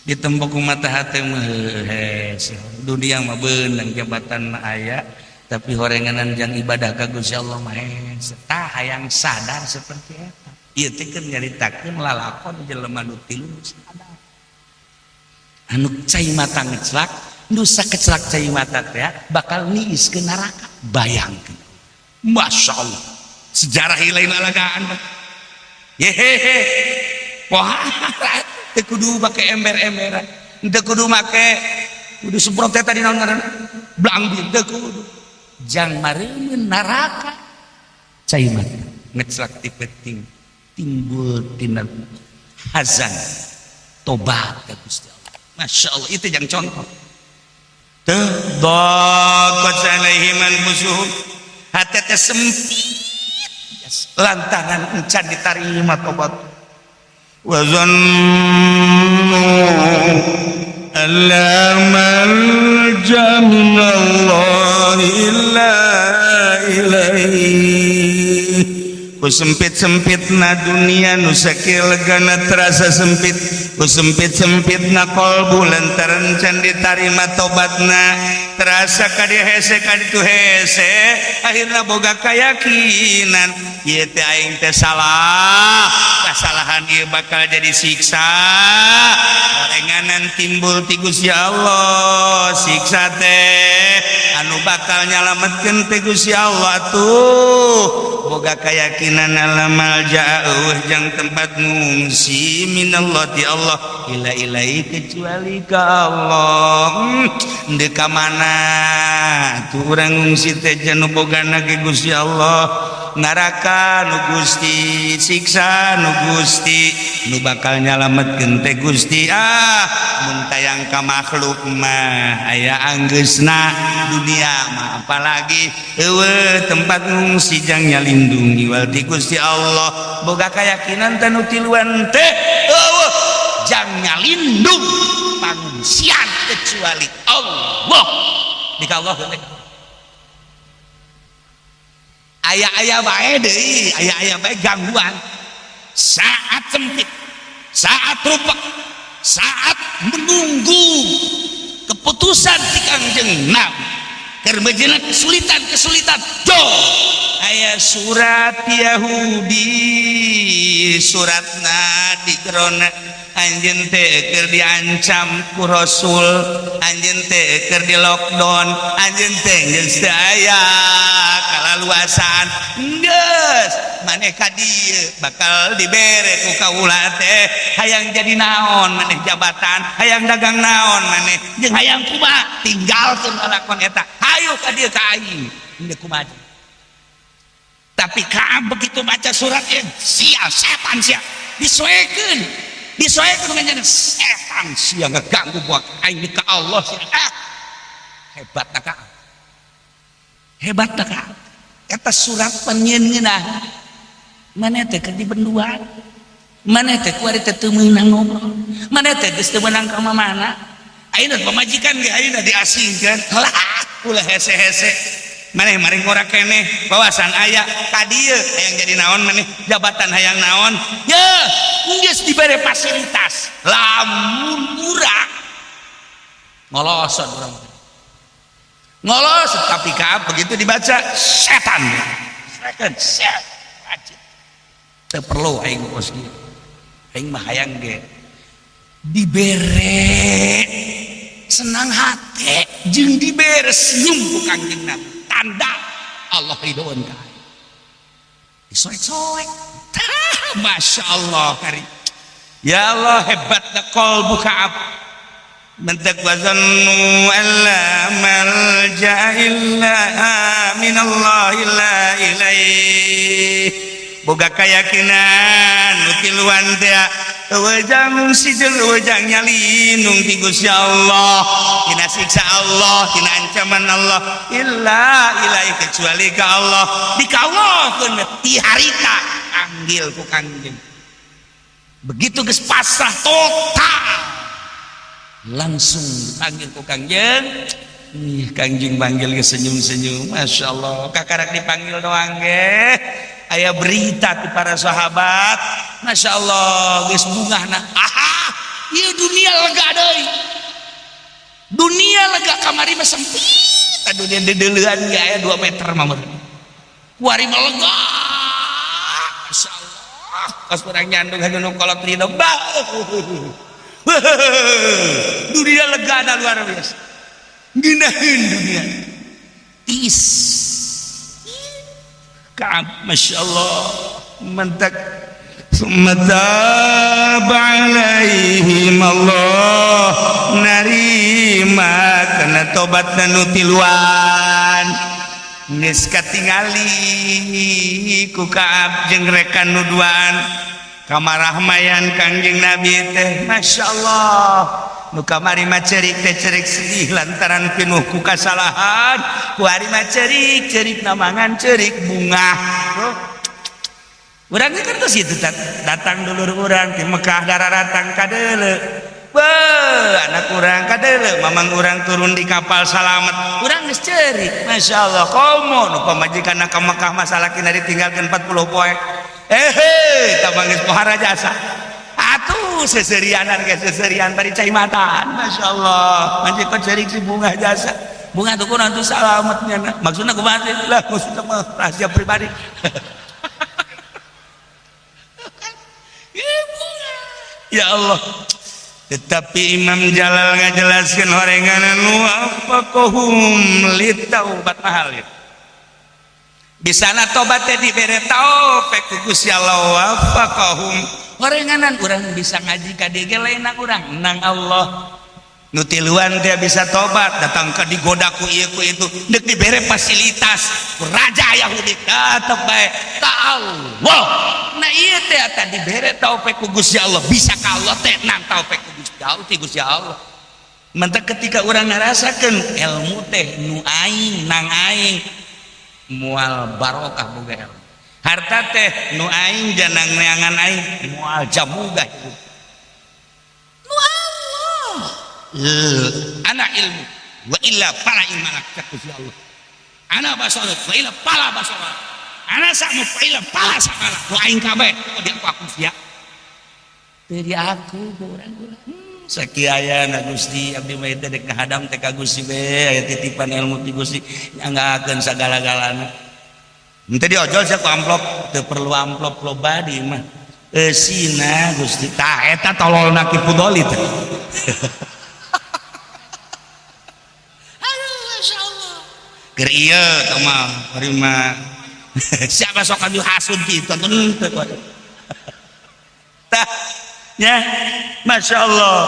ditembok ku mata hate mah hese. Dunia mah beunang, jabatan mah aya, tapi horenganan jang ibadah ka Gusti Allah mah hese. Tah, hayang sadar seperti eta. Ieu teh keur nyaritakeun lalakon jelema nu tilu sadar, anu cai mata ngeclak. Nusa kecelak cai mata teh bakal niis ke neraka. Bayangkan, Masya Allah, sejarah lain lalagaan. Yehehe, wah, teu kudu make ember-emberan, teu kudu make kudu semprot teh tadi naon ngaranna, blangbir, teu kudu jang mareumeun neraka. Cai mata ngecelak ti penting timbul tina hazan tobat ka Gusti Allah. Masya Allah, itu jang contoh. Daqat alaihim anfusuhum, hati teh sempit lantaran encan ditarima tobat. Wa zannu alla malja minallahi illa ilaihi. Ku sempit-sempitna dunia nu sakieu legana terasa sempit, ku sempit-sempitna kolbu lantaran can ditarima tobatna, terasa ka dieu hese, ka ditu hese. Akhirna boga keyakinan, ieu teh aing teh salah, kasalahan ieu bakal jadi siksa. Horenganan timbul ti Gusti Allah, siksa teh anu bakal nyalametkeun teh Gusti Allah. Tuh boga keyakinan alamal jauh jang tempat ngungsi minallah ti Allah ila ilai kecuali ka Allah. Deuk ka mana tuh urang ngungsi teh? Nu bogana ge Gusti Allah, neraka nu Gusti, siksa nu Gusti, nu bakal nyalametkeun teh Gusti. Ah, mun tayang ka makhluk mah aya anggeusna, dunia mah apalagi eueuh tempat ngungsi jang nyalindungi wal ti Gusti Allah. Boga keyakinan teh nu tiluan teh eueuh jang nyalindung pangungsian kecuali Allah. Di ka Allah aya-aya bae deui, aya-aya bae gangguan saat sempit, saat rupak, saat menunggu keputusan di Kangjeng Nabi keur mejeuna kesulitan-kesulitan. Jo aya surat Yahudi, suratna di jerona. Anjeun teh keur diancam ku Rasul, anjeun teh keur di lockdown, anjeun teh geus teu aya kalaluasaan. Geus maneh ka dieu bakal dibere ku kaula teh. Hayang jadi naon maneh jabatan, hayang dagang naon maneh, jeung hayang kumaha, tinggalkeun lalakon eta. Hayu ka dieu ka aing. Ieu kumaha? Tapi Ka'ab begitu baca surat ieu, sia setan sia, disoekeun. Disoekeun dengan setan sia, ngeganggu buat aing ka Allah sia. Ah, hebat na Ka'ab. Hebat na Ka'ab. Eta surat penyeun ngeunah. Maneh teh keur dibenduan. Maneh teh kuari teh teu meunang ngobrol. Maneh teh geus teu meunang ka mana. Ayeuna pamajikan ge ayeuna diasingkeun. Lah, ulah hese-hese. Maneh maring ngora keneh, wawasan aya ka dieu hayang jadi naon maneh, jabatan hayang naon. Ye, geus dibere fasilitas. Lamun urang ngolosot urang. Ngolosot tapi Ka'ab begitu dibaca setan. Setan, setan. Wajib. Teu perlu aing kos kieu. Aing mah hayang ge dibere senang hati jeung dibere senyum ku Kangjeng Nabi. Tanda Allah ridhoan ka aing. Disoek-soek. Tah, Masya Allah kari. Ya Allah hebatna qalbu Ka'ab. Mentek wazannu alla malja illa minallah illa ilaih. Boga keyakinan nu tiluan teh wejang ngungsi jeung wejang nyalinung ti Gusti Allah, tina siksa Allah, tina ancaman Allah, illa ilaih kecuali ka Allah. Dikawalkeun ti harita panggil ku Kangjeng. Begitu geus pasrah total langsung dipanggil ku Kangjeng. Ih, Kangjeng panggil ge senyum-senyum. Masya Allah, kakarak dipanggil doang ge aya berita ti para sahabat. Masya Allah, geus bungahna. Aha, ieu dunia lega deui. Dunia lega, kamari mah sempit. Dunia deudeuleun ge aya 2 meter mah meureun. Kuari mah lega. Masya Allah, kos urang nyandung nu kolot ridho. Bah. Dunia lega na luar biasa. Ngeunaheun dunia. Tis. Ka'ab, Masya Allah, mentak summa taba alaihim Allah narima kana tobat nu tiluan. Geus katingali ku Ka'ab jeung rekan nu duaan kamarahmayan Kangjeng Nabi teh. Masya Allah, nu kamari mah cerik teh cerik sedih lantaran pinuh ku kasalahan, kuari mah cerik cerik namangan cerik bungah. Urang kan terus itu datang dulur urang di Mekah dararatang kadeuleu. Beuh, anak urang kadeuleu, mamang urang turun di kapal salamet. Urang geus cerik. Masya Allah, komo nu pamajikan ka Mekah masalah kina ditinggalkeun 40 poe. Eh, tambah geus pohara jasa. Atuh seserianan ge seserian bari cai mataan. Masya Allah, majikan cerik si bunga jasa. Bunga tuh kurang tuh salametnya. Maksudnya kumaha sih? Lah, maksudnya mah rahasia pribadi. Ya Allah. Tetapi Imam Jalal ngajelaskeun horenganan wafaqahum litaubat mahal ya. Bisana tobat teh dibere taufik ku Gusti Allah wafaqahum. Horenganan urang bisa ngaji ka dieu ge lain nang urang, nang Allah. Nu tiluan teh bisa tobat, datang ka digoda ku ieu ku itu, deuk dibere fasilitas ku raja Yahudi tetep bae ka Allah. Nah ieu teh eta dibere taufik ku Gusti Allah, bisa ka Allah teh nang taufik ku Gusti Allah ti Gusti Allah. Mentak ketika urang ngarasakeun ilmu teh nu aing nang aing moal barokah boga ilmu. Harta teh nu aing janang neangan aing moal jamuga hirup. Nu Allah. Ana ilmu wa illa fala ilma lak Gusti Allah. Ana basarut wa illa fala basara. Ana sa'mu fa illa fala sa'ala. Nu aing kabeh di aku sia. Teu di aku urang-urang. Sakiayana Gusti abdi mah teh dek ngahadam teh ka Gusti be aya titipan ilmu ti Gusti nyanggakeun sagala-galana. Henteu diojol sia ku amplop, teu perlu amplop loba di mah. Eusina Gusti tah eta tololna Ki Fudoli teh. Aduh masyaallah. Keur ieu tah mah bari mah siapa sok anu hasud kitu teu tah nya masyaallah.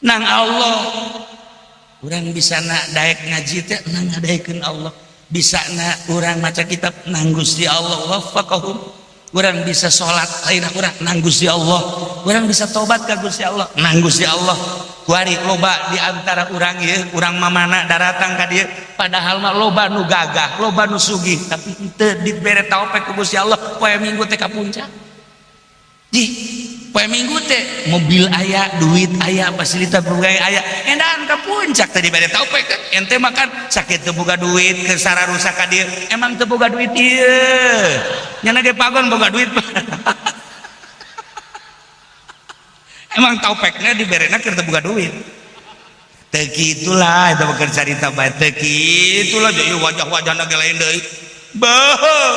Nang Allah urang bisa na daek ngaji teh nang ngadaekeun Allah, bisa na urang maca kitab nang Gusti Allah waffaqahum. Urang bisa salat lain urang nang Gusti Allah, urang bisa tobat ka Gusti Allah nang Gusti Allah. Kuari loba di antara urang ieu, urang mamana daratang ka dieu padahal mah loba nu gagah, loba nu sugih, tapi teu dibere taufik ku Gusti Allah poe Minggu teh ka puncak. Ji, poe Minggu teh mobil aya, duit aya, fasilitas berbagai aya, endahan ka puncak teh dibere taufik kan. Ente makan sakit teu boga duit ke sararusak ka dieu, emang teu boga duit ieu. Nyana ge pagon boga duit. Emang taufekna diberena keur teu boga duit. Teu kitulah eta mah carita bae teu kitulah jadi wajah-wajahna ge lain deui. Beuh,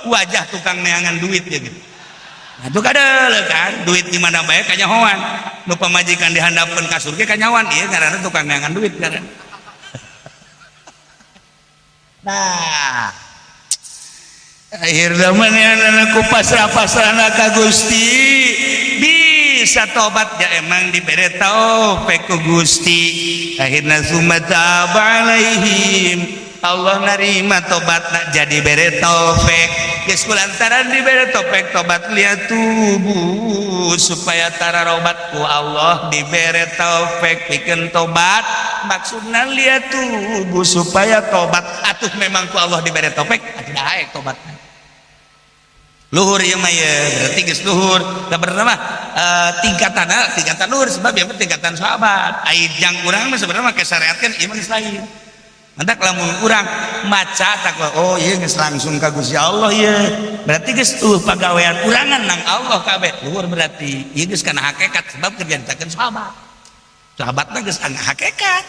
wajah tukang neangan duit ya gitu. Nah, itu kadal kan duit di mana bae kanyahoan. Nu pamajikan dihandapeun kasur ge kanyahoan ieu ngaranna tukang neangan duit ngaranna. Nah, akhirna mah ku pasrah-pasrahna ka Gusti bisa tobat ya emang dibere taufik ku Gusti. Akhirna summa taba alaihim, Allah narima tobatna jadi bere taufik. Geus kulantaran dibere taufik tobat liatubu supaya tararobat ku Allah dibere taufik pikeun tobat, maksudna liatubu supaya tobat. Atuh memang ku Allah dibere taufik atuh daek tobatna. Luhur ieu mah ye, berarti geus luhur. Da bener mah tingkatanna tingkatan luhur sebab ieu mah tingkatan sahabat. Ai jang urang mah sebenarnya make syariat kan ieu mah geus lain. Mantak lamun urang maca takwa oh ieu geus langsung ka Gusti Allah ieu. Berarti geus tuh pagawean urangan nang Allah kabeh. Luhur berarti ieu geus kana hakikat sebab keur diantarkeun sahabat. Sahabatna geus kana hakikat.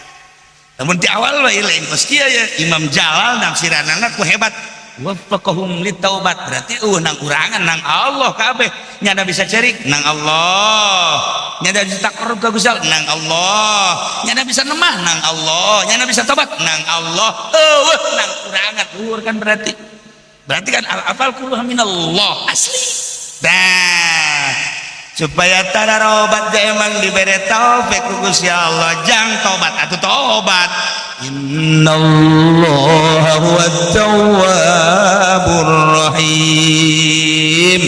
Lamun ti awal mah ieu lain kos kieu ye. Imam Jalal nafsiranana ku hebat. Waffaqahum litaubat berarti nang urangan nang Allah kabeh. Nyana bisa cerik nang Allah, nyana bisa takarrub ka Gusti Allah nang Allah, nyana bisa nemah nang Allah, nyana bisa tobat nang Allah. Eueuh nang urangan luhur kan berarti. Berarti kan al-afal kulluha minallah asli. Dah supaya tararobat ge emang dibere taufik ku Gusti Allah jang tobat atuh tobat. Innallaha huwat tawwabur rahim.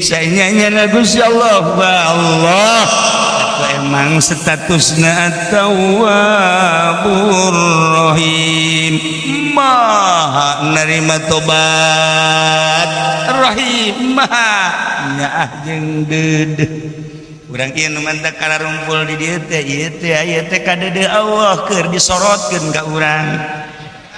Saenyanya Gusti Allah Allah atuh emang statusna at-tawwabur rahim, maha narima tobat, rahim maha nyaah jeung deudeuh. Urang ieu nu mantap kararumpul di dieu teh ieu teh aya teh kadeudeuh Allah keur disorotkeun ka urang.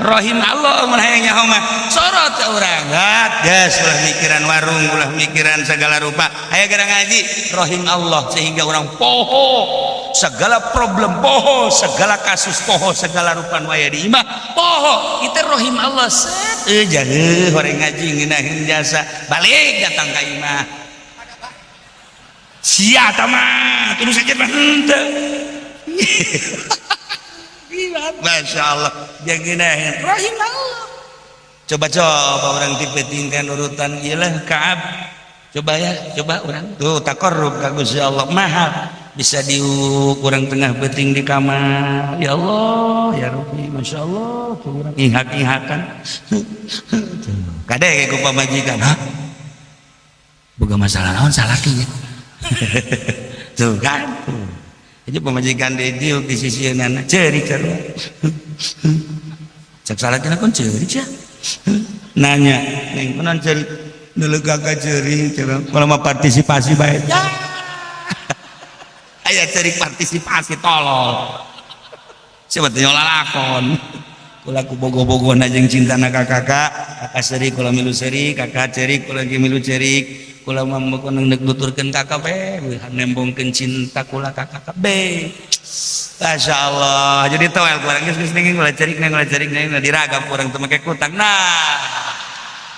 Rahim Allah mun hayang nyaho mah sorot ka urang. Gat geus ulah mikiran warung, ulah mikiran segala rupa. Aya gara ngaji rahim Allah sehingga urang poho segala problem, poho segala kasus, poho segala rupa nu aya di imah, poho. Itu rahim Allah set jauh horeng ngaji ngeunaheun jasa balik datang ka imah. Sia tama terus saja mah henteu. Masya Allah jangan rahim Allah. Coba-coba orang tipe tingkan urutan iyalah Kaab. Coba ya, coba orang tuh takarrub ka Gusti Allah mahal bisa diuk urang tengah beuting di kamar. Ya Allah, ya Rabbi, Masya Allah tuh urang ihak-ihakan. Kade ku pamajikan, hah? Boga masalah naon salakinya. Tuh kan. Jadi pemajikan diuk di sisi nana ceurik sarua. Cek salakina kun ceurik sia. Nanya, neng kunaon ceurik? Neuleuh gagah ceurik cenah. Kalau mah partisipasi bae. Ya. Aya ceurik partisipasi tolol. Siapa teh lalakon. Kula ku bogo-bogona jeung cintana ka kakak, kakak seurik kula milu seurik, kakak ceurik kula ge milu ceurik. Kula mah mun neuk nuturkeun ka kabeh, nembongkeun cinta kula ka kakak be. Masya Allah. Jadi toel kurang geus geus neng ulah cerik neng ulah cerik neng diragap urang teu make kutang. Nah.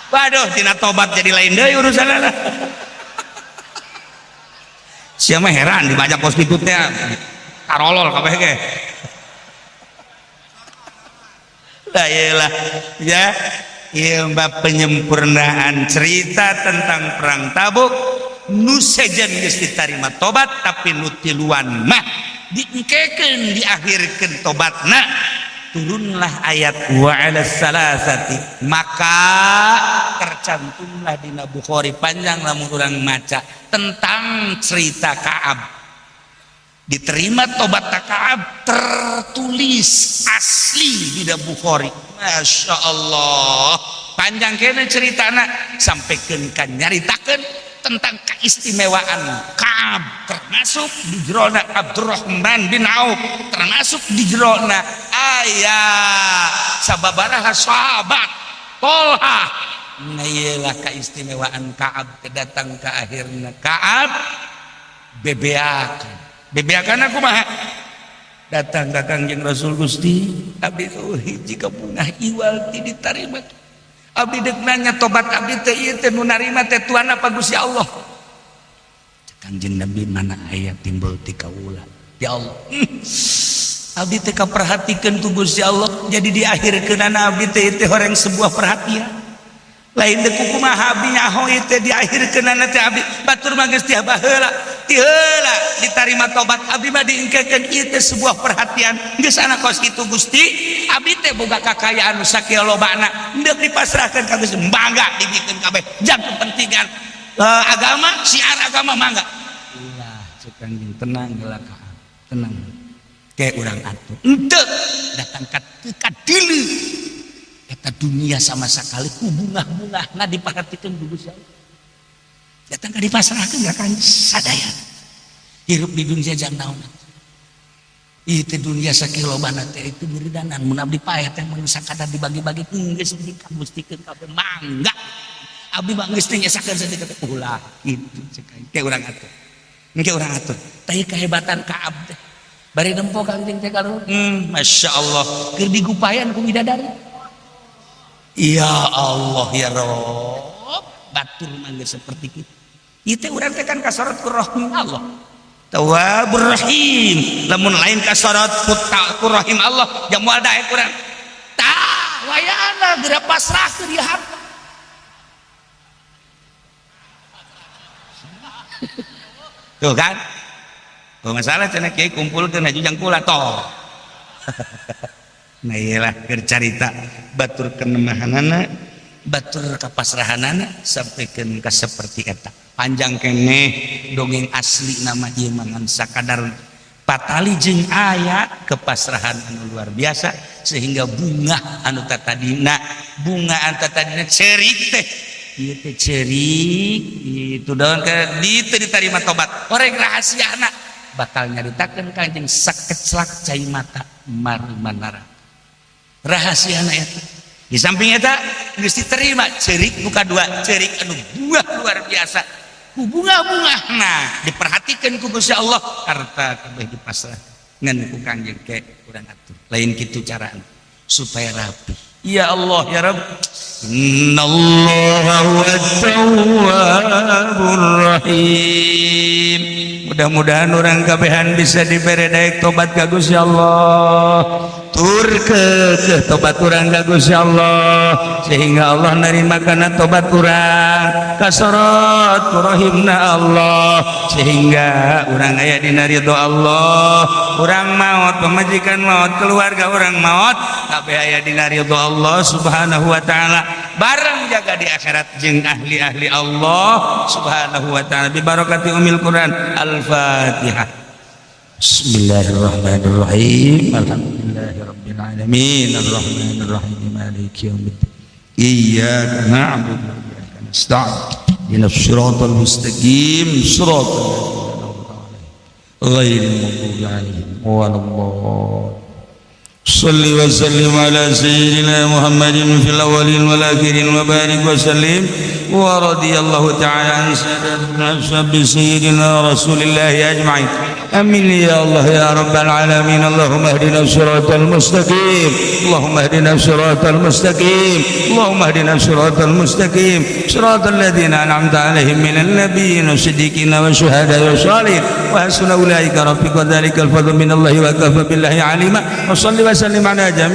Waduh, tina tobat jadi lain deui urusanana. Sia mah heran dibaca kos kitu teh. Karolol kabeh ge. Lah iyalah ya, ieu bab penyempurnaan cerita tentang perang Tabuk nu sejen geus ditarima tobat tapi nu tiluan mah diengkekeun diakhirkeun tobatna. Turunlah ayat wa 'alas salasati, maka tercantumlah dina Bukhari panjang lamun urang maca tentang cerita Ka'ab. Diterima tobat Ka'ab tertulis asli di Bukhari. Masya Allah, panjang kene ceritana sampaikan kan nyaritakeun tentang keistimewaan Ka'ab, termasuk di jerona Abdurrahman bin Auf, termasuk di jerona aya sababaraha sahabat Tolha. Nah iyalah keistimewaan Ka'ab kedatang ke akhirna Ka'ab bebeakan. Bebeakan aku mah datang ka Kangjeng Rasul, Gusti abdi hiji kabungah iwal ti ditarima. Abdi deuk nanya tobat abdi teh ieu teh nu narima teh Tuhan apa Gusti Allah? Kangjeng Nabi mana aya timbul ti kaula. Ya Allah. Abdi teh kaperhatikeun ku Gusti Allah, jadi di akhirkeunana abdi teh teh horeng sebuah perhatian. Lain deuk kumaha abdi nyaho ieu teh di akhirkeunana teh abdi batur mah geus teh baheula. Ti heula ditarima tobat abdi mah diengkekeun ieu teh sebuah perhatian. Geus ana kos kitu Gusti, abdi teh boga kakayaan nu sakieu lobana, deuk dipasrahkeun ka Gusti, mangga dibikeun kabeh jang kepentingan agama, syiar agama mangga. Ulah cek Kangjeng tenang heula ka, tenang. Ke urang atuh. Henteu datang ka teu kadili. Eta dunia sama sekali ku bungah-bungahna diperhatikeun ku Gusti Allah. Datang ka dipasrahkeun ka Kangjeng sadaya. Hirup di dunia jang naon. Ieu teh dunia sakieu lobana teh itu beridanan mun abdi paeh teh mun sakadar dibagi-bagi geus dikagustikeun kabeh mangga. Abdi mah geus teh nyesakeun saeutik teh ulah kitu cek aing. Ke urang atuh. Engke urang atuh. Tah kehebatan Ka'ab teh. Bari nempo Kangjeng teh kaluhur. Masya Allah keur digupayan ku bidadari. Ya Allah ya Rob, batur mah geus seperti kitu. Ieu teh urang teh kan kasorot ku rahim Allah. Tawwabur Rahim. Lamun lain kasorot ku rahim Allah, jam moal daek urang. Tah, wayana geura pasrah ke dia harta. Tuh kan? Tuh masalah cenah kiai kumpulkeun haji jang kula toh. Nah iyalah keur carita batur kenemahanana, batur kapasrahanana sampaikan ka seperti eta. Panjang keneh dongeng asli nama ieu mah ngan sakadar patali jeung ayat kepasrahan anu luar biasa sehingga bunga anu tatadina, bunga anu tatadina ceurik teh ieu teh ceurik itu daun ke ditu ditarima tobat. Oreng rahasiana bakal nyaritakeun Kangjeng sakeclak cai mata marmanara. Rahasiana eta. Di samping eta geus diterima ceurik nu kadua, ceurik anu buah luar biasa. Ku bunga-bungahna diperhatikeun ku Gusti Allah harta kabeh dipasrah ngan ku Kangjeng ke urang atur. Lain kitu carana supaya rapi. Ya Allah ya Rabb. Innallaha huwat tawwabur rahim. Mudah-mudahan orang kabehan bisa dibere daek tobat ka Gusti Allah. Tur ke tobat urang ka Gusti Allah sehingga Allah nerima kana tobat urang. Kasorot ku rahimna Allah sehingga urang aya dina ridho Allah. Urang maot, pamajikan maot, keluarga urang maot, kabeh aya dina ridho Allah Subhanahu wa taala. Bareng jaga di akhirat jeung ahli-ahli Allah Subhanahu wa taala. Bi barakati umil Quran. Al-Fatihah. Bismillahirrahmanirrahim. Alhamdulillahirabbil alamin. Arrahmanirrahim. Maliki yaumiddin. Iyyaka na'budu wa iyyaka nasta'in. Ihdinas siratal mustaqim. Siratal ladzina an'amta 'alaihim ghairil maghdubi 'alaihim waladdallin. Shalli wa sallim ala sayyidina Muhammadin fil awwalin wal akhirin wa barik wa sallim. ورضي الله تعالى عن سادة سيدنا رسول الله أجمعين. آمين يا الله يا رب العالمين. اللهم اهدنا الصراط المستقيم، اللهم اهدنا الصراط المستقيم، اللهم اهدنا الصراط المستقيم، صراط الذين أنعمت عليهم من النبيين والصديقين والشهداء والصالحين، وحسن أولئك رفيقا. وذلك الفضل من الله وكفى بالله عليما. وصل وسلم على جميع